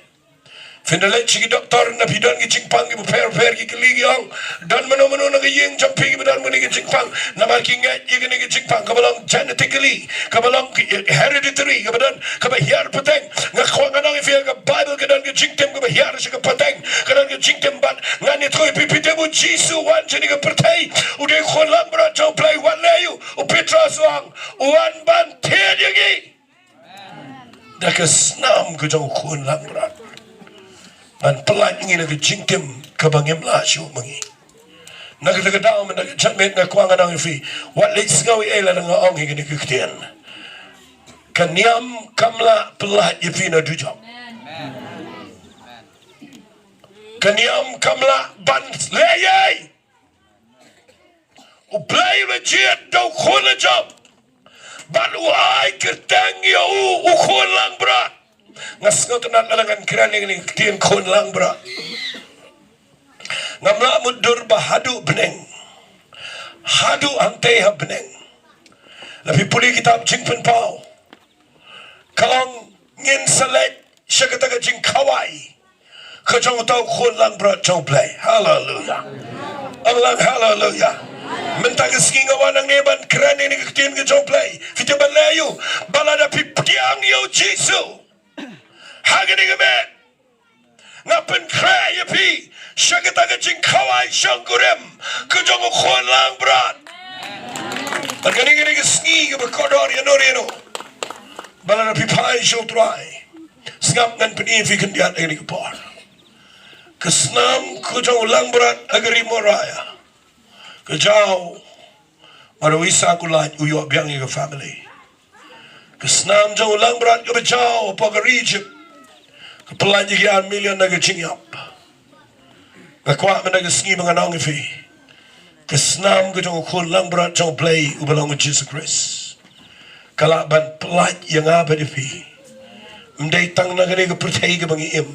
Phin da leit sha ki doktor, na phi don ki jingpang kiba pher pher, ki kylli ki ong, don mano mano na ka ïing jong phi kiba don kane ka jingpang. Namar ki ngeit ïa kane ka jingpang kaba long genetically, kaba long ki, eh, hereditary, kaba don, kaba hiar pateng. Nga kwah ngan ong ïa phi, ka Baibl ka don ka jingtim kaba hiar sha ka pateng, ka don ka jingtim. Bad ngan ïathuh ïa phi, phi tip u Jisu u wan sha kane ka pyrthei, u dei u khun langbrot jong U Blei, wat leh aïu? U Petros u ong, u wan ban thied ïa ngi da ka snam ka jong u khun langbrot, ban pyllait ngi na ka jingtim kaba ngim lah shuh ma ngi. Na kata ka daw mynta ka janmiet nga kwah ngan ong ïa phi, wat leit sngew ei ei lada nga ong ïa kane ka ktien. Ka niam kam lah pyllait ïa phi na dujok. Ka niam kam lah ban leh ei ei. U Blei u la jied da u khun la jong, bad u ai kyrteng ïa u, u khun langbrot. Nga sngewtynnat lada ngan kren ïa kane ka ktien khun langbrot. Ngam lah mutdur ba haduh bneng, haduh hangtei ha bneng, lada phi pule kitab Jingpynpaw, ka ong ngin sa leit sha kata ka jingkhawai ka jong uta u khun langbrot jong U Blei. Haleluya. Ong lang haleluya. Mynta ka sngi nga wan hangne ban kren ïa kane ka ktien ka jong U Blei. Phi tip ban leh aïu? Ba lada phi pdiang ïa u Jisu ha kane ka met, nga pynkhreh ïa phi sha kata ka jingkhawai shongkurim ka jong u khun langbrot. Bad kane, kane ka sngi kaba kordor ïano ïano, ba lada phi phai sha U Trai, sngap, ngan pyni ïa phi khyndiat ha kane ka por. Ka snam ka jong u langbrot ha ka ri Moraia ka jaw. Mar u Isak u lait, u ïoh biang ïa ka family. Ka snam jong u langbrot kaba jaw hapoh ka ri Ijipt ka pyllait ïa ki ar million na ka jingïap. Nga kwah mynta ka sngi ba ngan ong ïa phi, ka snam ka jong u khun langbrot jong U Blei uba long U Jisu Khrist ka lah ban pyllait ïa nga bad ïa phi. Ym dei tang na kane ka pyrthei kaba ngi im,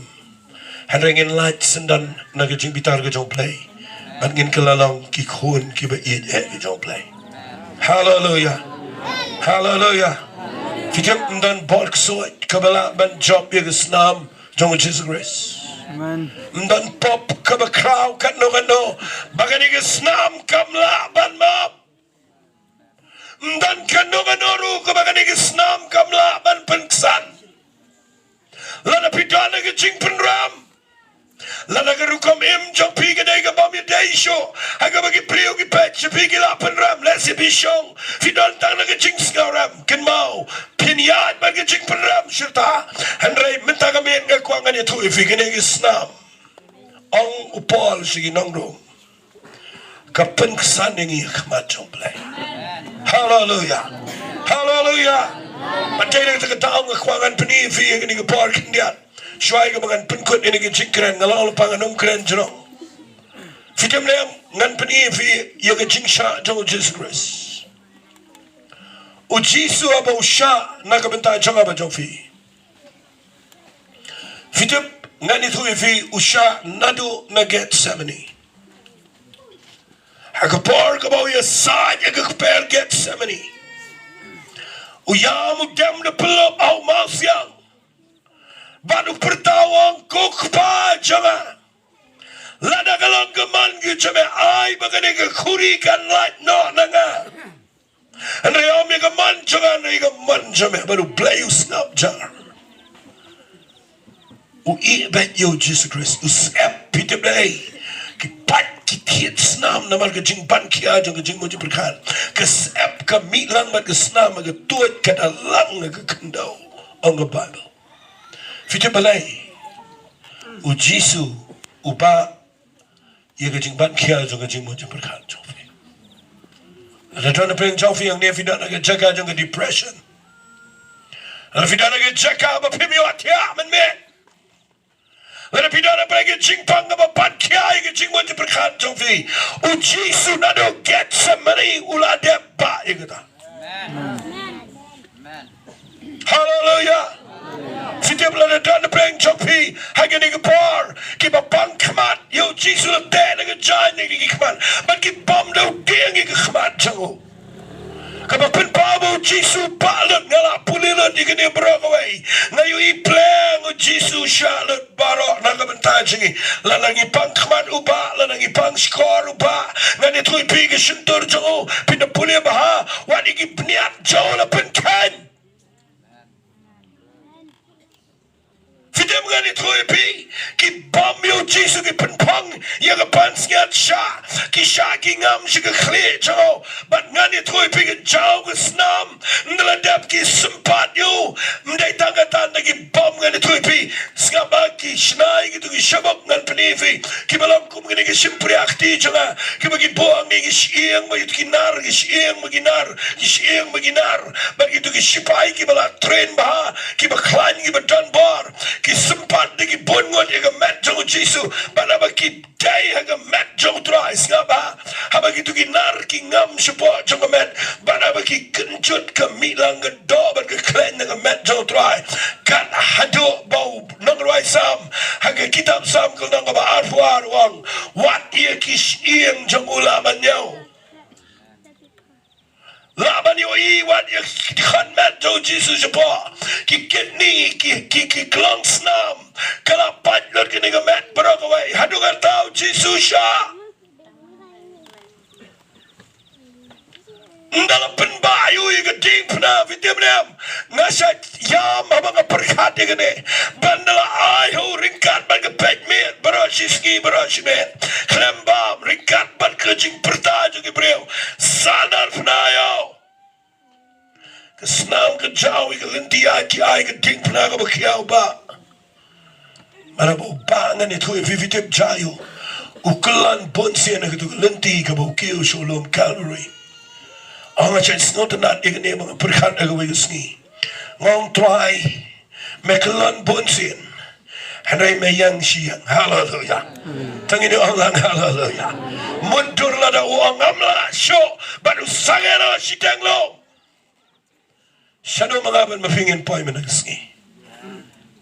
hynrei ngin lait syndon na ka jingbitar ka jong U Blei bad ngin kylla long ki khun kiba ïeit eh ka jong U Blei. Haleluya. Haleluya. Phi tip, ym don bor ksuid kaba lah ban jop ïa ka snam jong U Jisu Khrist. Amen. Ym don pop kaba khraw katno katno ba kane ka snam kam lah ban map. Ym don kano kano ruh kaba kane ka snam kam lah ban pynksan. Lada phi don ha ka jingpynrem, lada ka rukom im jong phi ka dei kaba ym ïadei shuh ha kaba ki briew ki peit sha phi, ki lah pynrem, lehse phi shong, phi don tang na ka jingsngewrem, kynmaw, phin ïaid bad ka jingpynrem shata. Hynrei mynta ka miet nga kwah ngan ïathuh ïa phi, kane ka snam, ong u Paul sha ki nong Rom, ka pynksan ïa ngi ha khmat jong U Blei. Haleluya. Haleluya. Mynta ïa kata ka daw nga kwah ngan pyni ïa phi ïa kane ka por khyndiat, shuwa ïa kaba ngan pynkut ïa kane ka jingkren. Nga la ong lypa ngan ym kren jrong. Phi tip ne em, ngan pyni ïa phi ïa ka jingshah jong U Jisu Khrist. U Jisu haba u shah na ka bynta jong nga bad jong phi, phi tip, ngan ïathuh ïa phi, u shah naduh na Gethsemane. Ha ka por kaba u ïasaid ha ka kper Gethsemane, u ïam, u dem da pyllup ha u mawsiang bad u pyrta, u ong, ko Kpa jong nga, lada ka long ka mon ka jong me, ai ba kane ka khuri kan lait noh na nga. Hynrei ym ïa ka mon jong nga, hynrei ïa ka mon jong me. Bad U Blei u sngap jar. U ïeh beit ïa U Jisu Khrist, u syep. Phi tip, ki pait ki thied snam namar ka jingban khia jong ka jingmut jingpyrkhat. Ka syep ka mih lang bad ka snam, ka tuid ka da lang ha ka khyndew, ong ka Baibl. Phi tip balei? U Jisu u bah ïa ka jingban khia jong ka jingmut jingpyrkhat jong phi. Lada don na pdeng jong phi hangne, phi don ha ka jaka jong ka depression, lada phi don ha ka jaka ba phim ïohthiah mynmiet, lada phi don ha ka jingpang kaba ban khia ïa ka jingmut jingpyrkhat jong phi, U Jisu naduh Gethsemane u la dep bah ïa kata. Haleluya. Phi tip, lada don na pdeng jong phi ha kane ka por kiba pang khmat ïa U Jisu, la teh na ka jaiñ na ki khmat bad ki bam da u dieng ïa ka khmat jong u. Kaba pynpaw ba U Jisu u bah lut, nga la pule lut ïa kane baroh kawei. Nga ïohi pleng U Jisu u shah lut baroh na ka bynta jong ngi. Lada ngi pang khmat u bah, lada ngi pang shkor u bah, ngan ïathuh ïa phi, ka shyntur jong u, phin da pule bha, wat ïa ki bniat jong u la pynkheiñ. Phi tip, ngan ïathuh ïa phi, ki bam ïa U Jisu, ki pynphang ïa ka pansngiat shah, ki shah ki ngam sha ka khlieh jong u. Bad ngan ïathuh ïa phi, ka jaw ka snam, ynda la dep ki sympat ïa u. Ym dei tang kata, ynda ki bam, ngan ïathuh ïa phi, sngap bha, ki shna ïa kito ki shabuk, ngan pyni ïa phi, kiba long kum kine ki shympriah kti jong nga, kiba ki buh hangne, ki shyieng bad kito ki nar, ki shyieng bad ki nar, ki shyieng bad ki nar. Bad kito ki shipai kiba la train bha, kiba khlaiñ, kiba don bor, ki sympat da ki bun ngut ïa ka met jong U Jisu, bad haba ki dei ha ka met jong U Trai, sngap bha, haba kito ki nar ki ngam shapoh jong ka met, bad haba ki kynjut, ka mih lang ka doh bad ka khlaiñ na ka met jong U Trai. Kat haduh ba u nongrwai Salm ha ka kitab Salm ka lynnong kaba arphew ar u ong, wat ïa ki shyieng jong u lah ban ñiew. Lah ban ïohi wat ïa ki khon met jong U Jisu shapoh. Ki kidney, ki, ki, ki klong snam, ka la pait lut kane ka met baroh kawei. Haduh katta U Jisu u shah. Ynda la pynbah ïa u ïa ka diengphna, phi tip ne em, nga shait ïam haba nga pyrkhat ïa kane. Ba ynda la ai ha u ryngkat bad ka peit miet baroh shi sngi baroh shi miet, khlem bam, ryngkat bad ka jingpyrta jong ki briew, sahnarphna ïa u. Ka snam ka jaw ïa ka lynti, ïa ki ai ka diengphna kaba khia u bah. Mar ba u bah, ngan ïathuh ïa phi, phi tip, jaw u, u kylla bunsien ha kato ka lynti kaba u kiew sha u lum Calvary. Nga shait sngewtynnat ïa kane ba nga pyrkhat ha kawei ka sngi. Nga ong Trai, me kyllon bunsien. Hynrei me ïeng shi ïeng. Haleluya. Tang ïa u ong lang haleluya. Mynta lada u ong ngam lah shuh, bad u sangeh noh shiteng long. Shano ma nga bad ma phi ngin poi mynta ka sngi?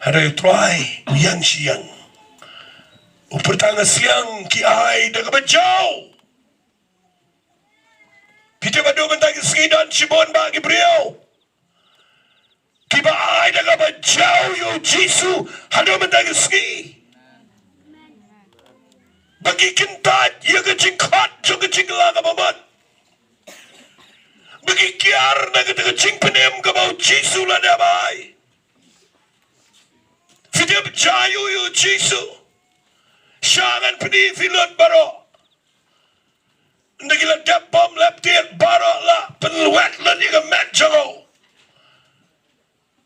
Hynrei u Trai u ïeng shi ïeng. U pyrta nga sliang ki ai da kaba jaw. Phi tip haduh mynta ka sngi don shibun bah ki briew kiba ai da kaba jaw ïa u Jisu haduh mynta ka sngi. Ba ki kyntait ïa ka jingkhot jong ka jingkylla kaba mut. Ba ki kiar na kata ka jingpynim kaba u Jisu u la dep ai. Phi tip, jaw ïa u Jisu. Sha ngan pyni phi lut baroh. Ynda ki la dep bom lep tied baroh la pynlwet lut ïa ka met jong u.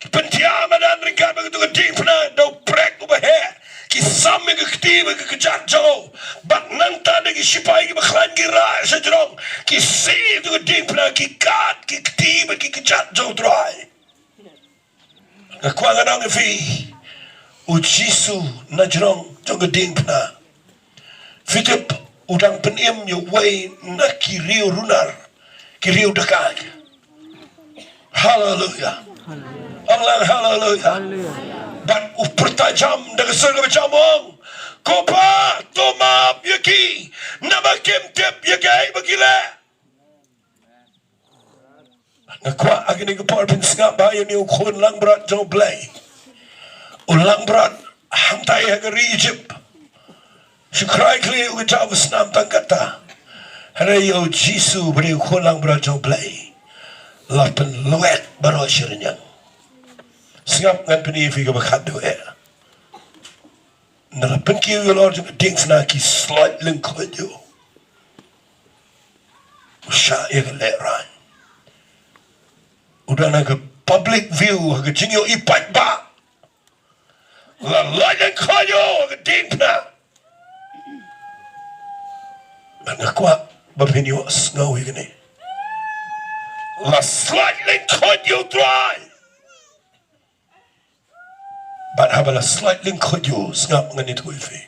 Ki pyntiam madan ryngkat bad katu ka diengphna da u prek uba heh. Ki sam ïa ka kti bad ka kjat jong u. Bad nangta da ki shipai kiba khlaiñ ki rah sha jrong. Ki sie ïa katu ka diengphna, ki kad ki kti bad ki kjat jong u Trai. Nga kwah ngan ong ïa phi, u Jisu na jrong jong ka diengphna. Phi tip, u dang pynim ïa uwei na ki riew runar, ki riew daka. Haleluya. Ong lang haleluya. Bad u pyrta jam da ka sur kaba jam, ong, ko Pa, to map ïa ki, namar kim tip ïa kaei ba ki leh. Nga kwah ha kane ka por phin sngap bha ïa une u khun langbrot jong U Blei. U langbrot hangtai ha ka ri Egypt. Shu krai khlieh u ka jaw ba snam tang kata. Hynrei ïa u Jisu ba dei u khun langbrot jong U Blei, la pynlwet baroh shi rynïeng. Sngap, ngan pyni ïa phi kaba khatduh eh. Nda la pynkiew ïa u lor jong ka diengphna, ki sloit lyngkhuid ïa u. U shah ïa ka lehraiñ. U don ha ka public view, ha ka jingïohi paidbah. La loit lyngkhuid ïa u ha ka diengphna. Bad nga kwah ba phin ïohsngew ïa kane. La sloit lyngkhuid ïa u Trai. Bad haba la sloit lyngkhuid ïa u, sngap, ngan ïathuh ïa phi,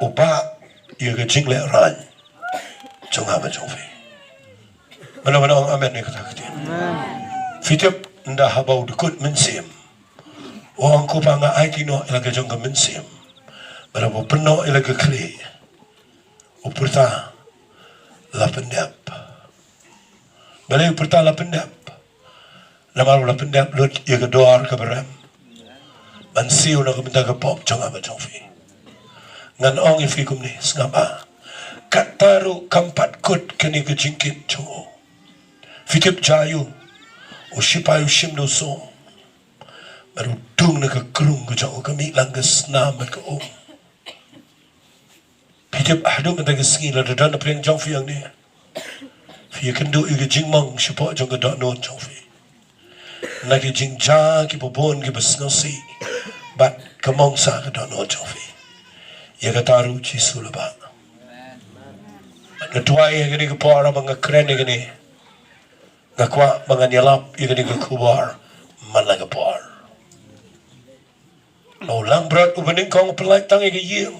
u bah ïa ka jinglehraiñ jong nga bad jong phi. Mano mano ong amen ïa kata ka ktien? Phi tip, nda haba u dkut mynsiem u ong, ko Pa, nga aiti noh ïa la ka jong ka mynsiem. Bad haba u pynnoh ïa la ka khlieh, u pyrta, la pyndep. Balei u pyrta la pyndep? Namar u la pyndep lut ïa ka dor kaba rem ban siew na ka bynta ka pop jong nga bad jong phi. Ngan ong ïa phi kumne, sngap bha. Kata ruh kam pat kut kane ka jingkit jong u. Phi tip, jaw ïa u, u shipai u shim da u song. Bad u dung na ka krung ka jong u, ka mih lang ka snam bad ka um. Phi tip, haduh mynta ka sngi lada don na pdeng jong phi hangne, phi ïakynduh ïa ka jingmong shapoh jong ka dohnud jong phi, na ki jingjia kiba bun kiba sngewsih, bad ka mong sha ka dohnud jong phi. Ïa kata ruh u Jisu u la bah. Nga duwai ha kane ka por, haba nga kren ïa kane, nga kwah ba ngan ïalap ïa kane ka khubor man la ka por. U langbrot uba nyngkong u pyllait tang ïa ka ïing.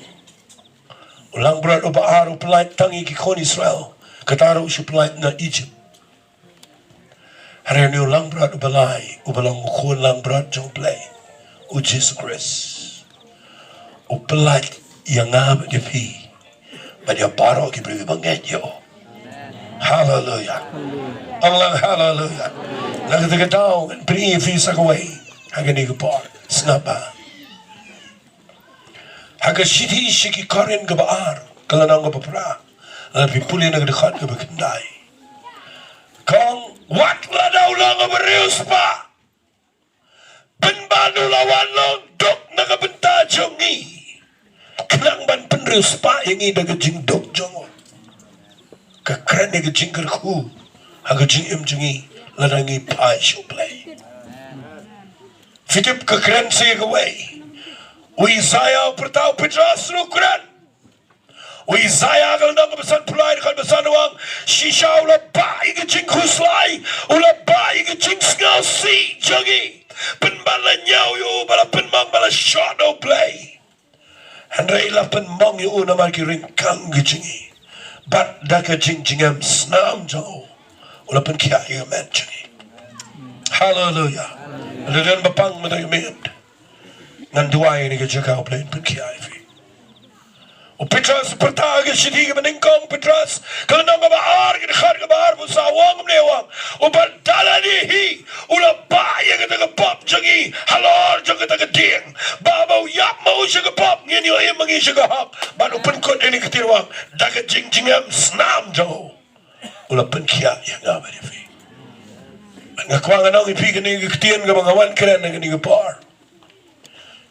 U langbrot uba ar u pyllait tang ïa ki khun Israel. Kata ruh u shu pyllait na Egypt. Hynrei une u langbrot uba lai, uba long u khun langbrot jong U Blei, u Jisu Khrist, u pyllait ïa nga bad ïa phi bad ïa baroh ki briew kiba ngeit ïa u. Haleluya. Ong lang haleluya. Na kata ka daw ngan pyni ïa phi sa kawei ha kane ka por. Sngap bha. Ha ka shithi sha ki Korinth kaba ar, ka lynnong kaba phra, lada phi pule na ka dkhot kaba khyndai, ka ong, wat lada u long uba riewspah, pynban u la wan long duk na ka bynta jong ngi, khnang ban pynriewspah ïa ngi da ka jingduk jong u. Ka kren ïa ka jingkyrkhu ha ka jingim jong ngi lada ngi phai sha U Blei. Phi tip, ka kren sa ïa kawei. U Isaiah u pyrta, u Petros ruh u kren. U Isaiah ka lynnong kaba sanphew lai, dkhot ba san u ong, shisha u la bah ïa ka jingkhuslai, u la bah ïa ka jingsngewsih jong ngi. Pynban la ñiew ïa u, ba la pynmong, ba la shot da U Blei. Hynrei la pynmong ïa u namar ki ryngkang ki jong ngi. Bad da ka jingjngem snam jong u, u la pynkhiah ïa ka met jong ngi. Haleluya. Lada don ba pang mynta ka miet, ngan duwai ïa kane ka jaka, U Blei un pynkhiah ïa phi. U Petros u pyrta ha ka shithi kaba nyngkong Petros, ka lynnong kaba ar, ka dkhot kaba arphew saw, u ong kumne, u ong, uba da lade hi u la bah ïa kata ka pop jong ngi halor jong kata ka dieng, ba haba u ïap ma u sha ka pop, ngin ïoh im ma ngi sha ka hok. Bad u pynkut ïa kane ka ktien, u ong, da ka jingjngem snam jong u, u la pynkhiah ïa nga bad ïa phi. Bad nga kwah ngan ong ïa phi kane ka ktien kaba nga wan kren ha kane ka por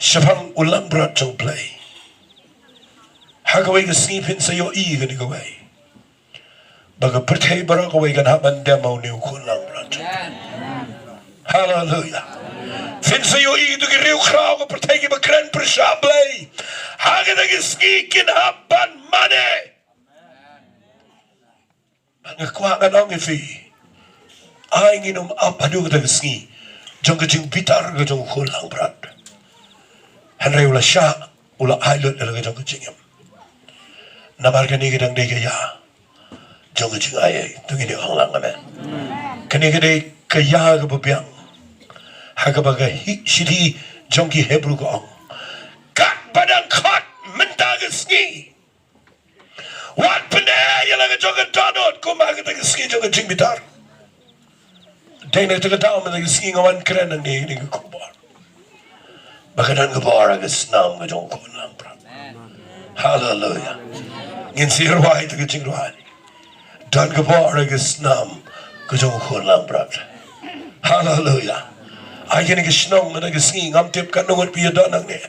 shaphang u langbrot jong U Blei. Ha kawei ka sngi phin sa ïohi kane kawei, ba ka pyrthei baroh kawei kan hap ban dem ha une u khun langbrot jong U Blei. Haleluya. Phin sa ïohi kito ki riewkhraw ka pyrthei kiba kren pyrshah Blei, ha kata ka sngi kin hap ban mane. Nga kwah ngan ong ïa phi, ai ngin ym ap haduh kata ka sngi jong ka jingbitar ka jong u khun langbrot. Hynrei u la shah, u la ai lut ïa la ka jong ka jingim. Namar kane ka dang dei ka ïa jong ka jingaiei. To ngin ïa ong lang amen. Kane ka dei ka ïa kaba biang. Ha kaba ka hi-, shithi jong ki Hebru ka ong, katba dang khot mynta ka sngi, wat pyneh ïa la ka jong ka dohnud kum ha kata ka sngi jong ka jingbitar. Dei na kata ka daw mynta ka sngi nga wan kren nangne ïa kane ka khubor, ba ka don ka bor ha ka snam ka jong u khun langbrot. Haleluya. Ngin sa rwai ïa ka jingrwai, don ka bor ha ka snam ka jong u khun langbrot. Haleluya. Ai kane ka shnong mynta ka sngi ngam tip katno ngut phi ïa don nangne.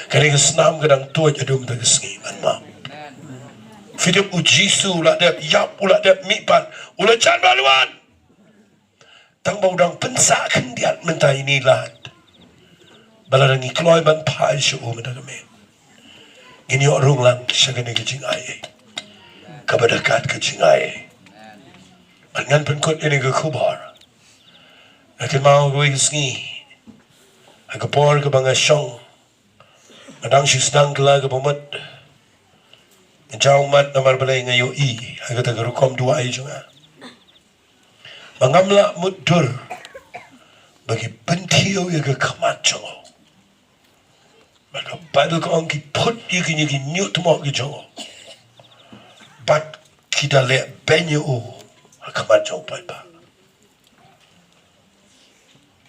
Kane ka snam ka dang tuid haduh mynta ka sngi, ban map. Phi tip, U Jisu u la dep ïap, u la dep mihpat, u la jan ban wan. Tang ba u dang pynsah khyndiat mynta ïa ngi lad, ba lada ngi kloi ban phai sha u mynta ka miet, ngin ïoh rung lang sha kane ka jingaiei, kaba da kat ka jingaiei. Bad ngan pynkut ïa kane ka khubor. Nga kynmaw kawei ka sngi, ha ka por kaba nga shong, nga dang shu sdang kylla kaba mut. Nga jaw ummat namar balei? Nga ïohi ha kata ka rukom duwai jong nga ba ngam lah mutdur ba ki pynthiew ïa ka khmat jong u. Bad ka Baibl ka ong, ki put ïa ki, ïa ki hynñiewtmoh ki jong u, bad ki da leh beiñ ïa u ha khmat jong u paidbah.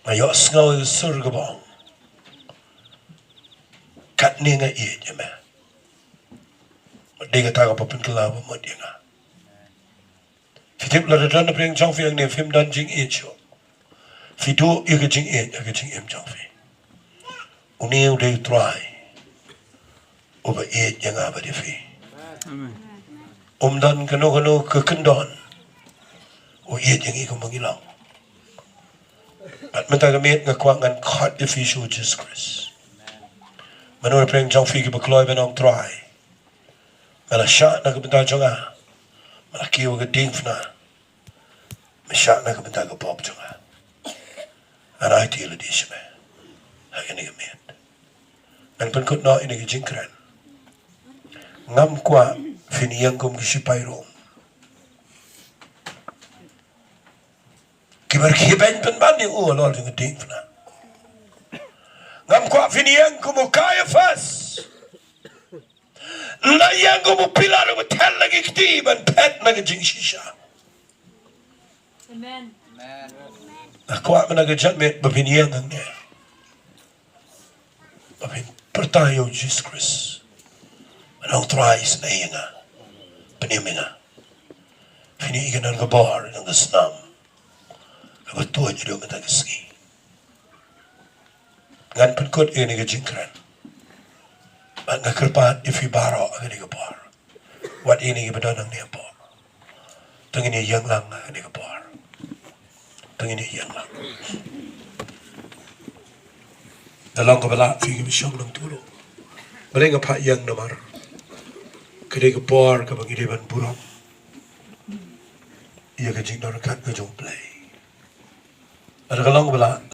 Nga ïohsngew ïa ka sur kaba ong, katne nga ïeit ïa me. Dei kata kaba pynkylla ba mut ïa nga. Phi tip, lada don napdeng jong phi hangne phim don jingïeit shuh, phi duh ïa ka jingïeit ha ka jingim jong phi. Une u dei U Trai uba ïeit ïa nga bad ïa phi. Amen. Um don kano kano ka kyndon, u ïeit ïa ngi kumba ngi long. Bad mynta ka miet nga kwah ngan khot ïa phi sha U Jisu Khrist. Mano napdeng jong phi kiba kloi ban ong, Trai, me la shah na ka bynta jong nga, me la kiew ha ka diengphna, me shah na ka bynta ka pop jong nga. Ngan aiti ïa lade sha me ha kane ka miet. Ngan pynkut noh ïa kane ka jingkren. Ngam kwah phin ïeng kum ki shipai Rom kiba rkhie beiñ pynban ïa u halor jong ka diengphna. Ngam kwah phin ïeng kum u Kaiaphas. Ym da ïeng kum u Pilat uba thet la ki kti ban phet na ka jingshisha. Amen. Nga kwah mynta ka janmiet ba phin ïeng hangne, ba phin pyrta ïa U Jisu Khrist, ban ong, Trai, isynei ïa nga, pynim ïa nga. Phin ïohi ka don ka bor jong ka snam kaba tuid haduh mynta ka sngi. Ngan pynkut ïa kane ka jingkren. Bad nga kyrpad ïa phi baroh ha kane ka por. Wat ïa kine kiba don hangne hapoh, to ngin ïa ïeng lang ha kane ka por. To ngin ïa ïeng lang. Da long kaba lah phi kiba shong nangta ruh. Balei nga phah ïeng namar Ka dei ka por kaba ngi dei ban burom ïa ka jingdon ryngkat ka jong U Blei. Lada ka long ba la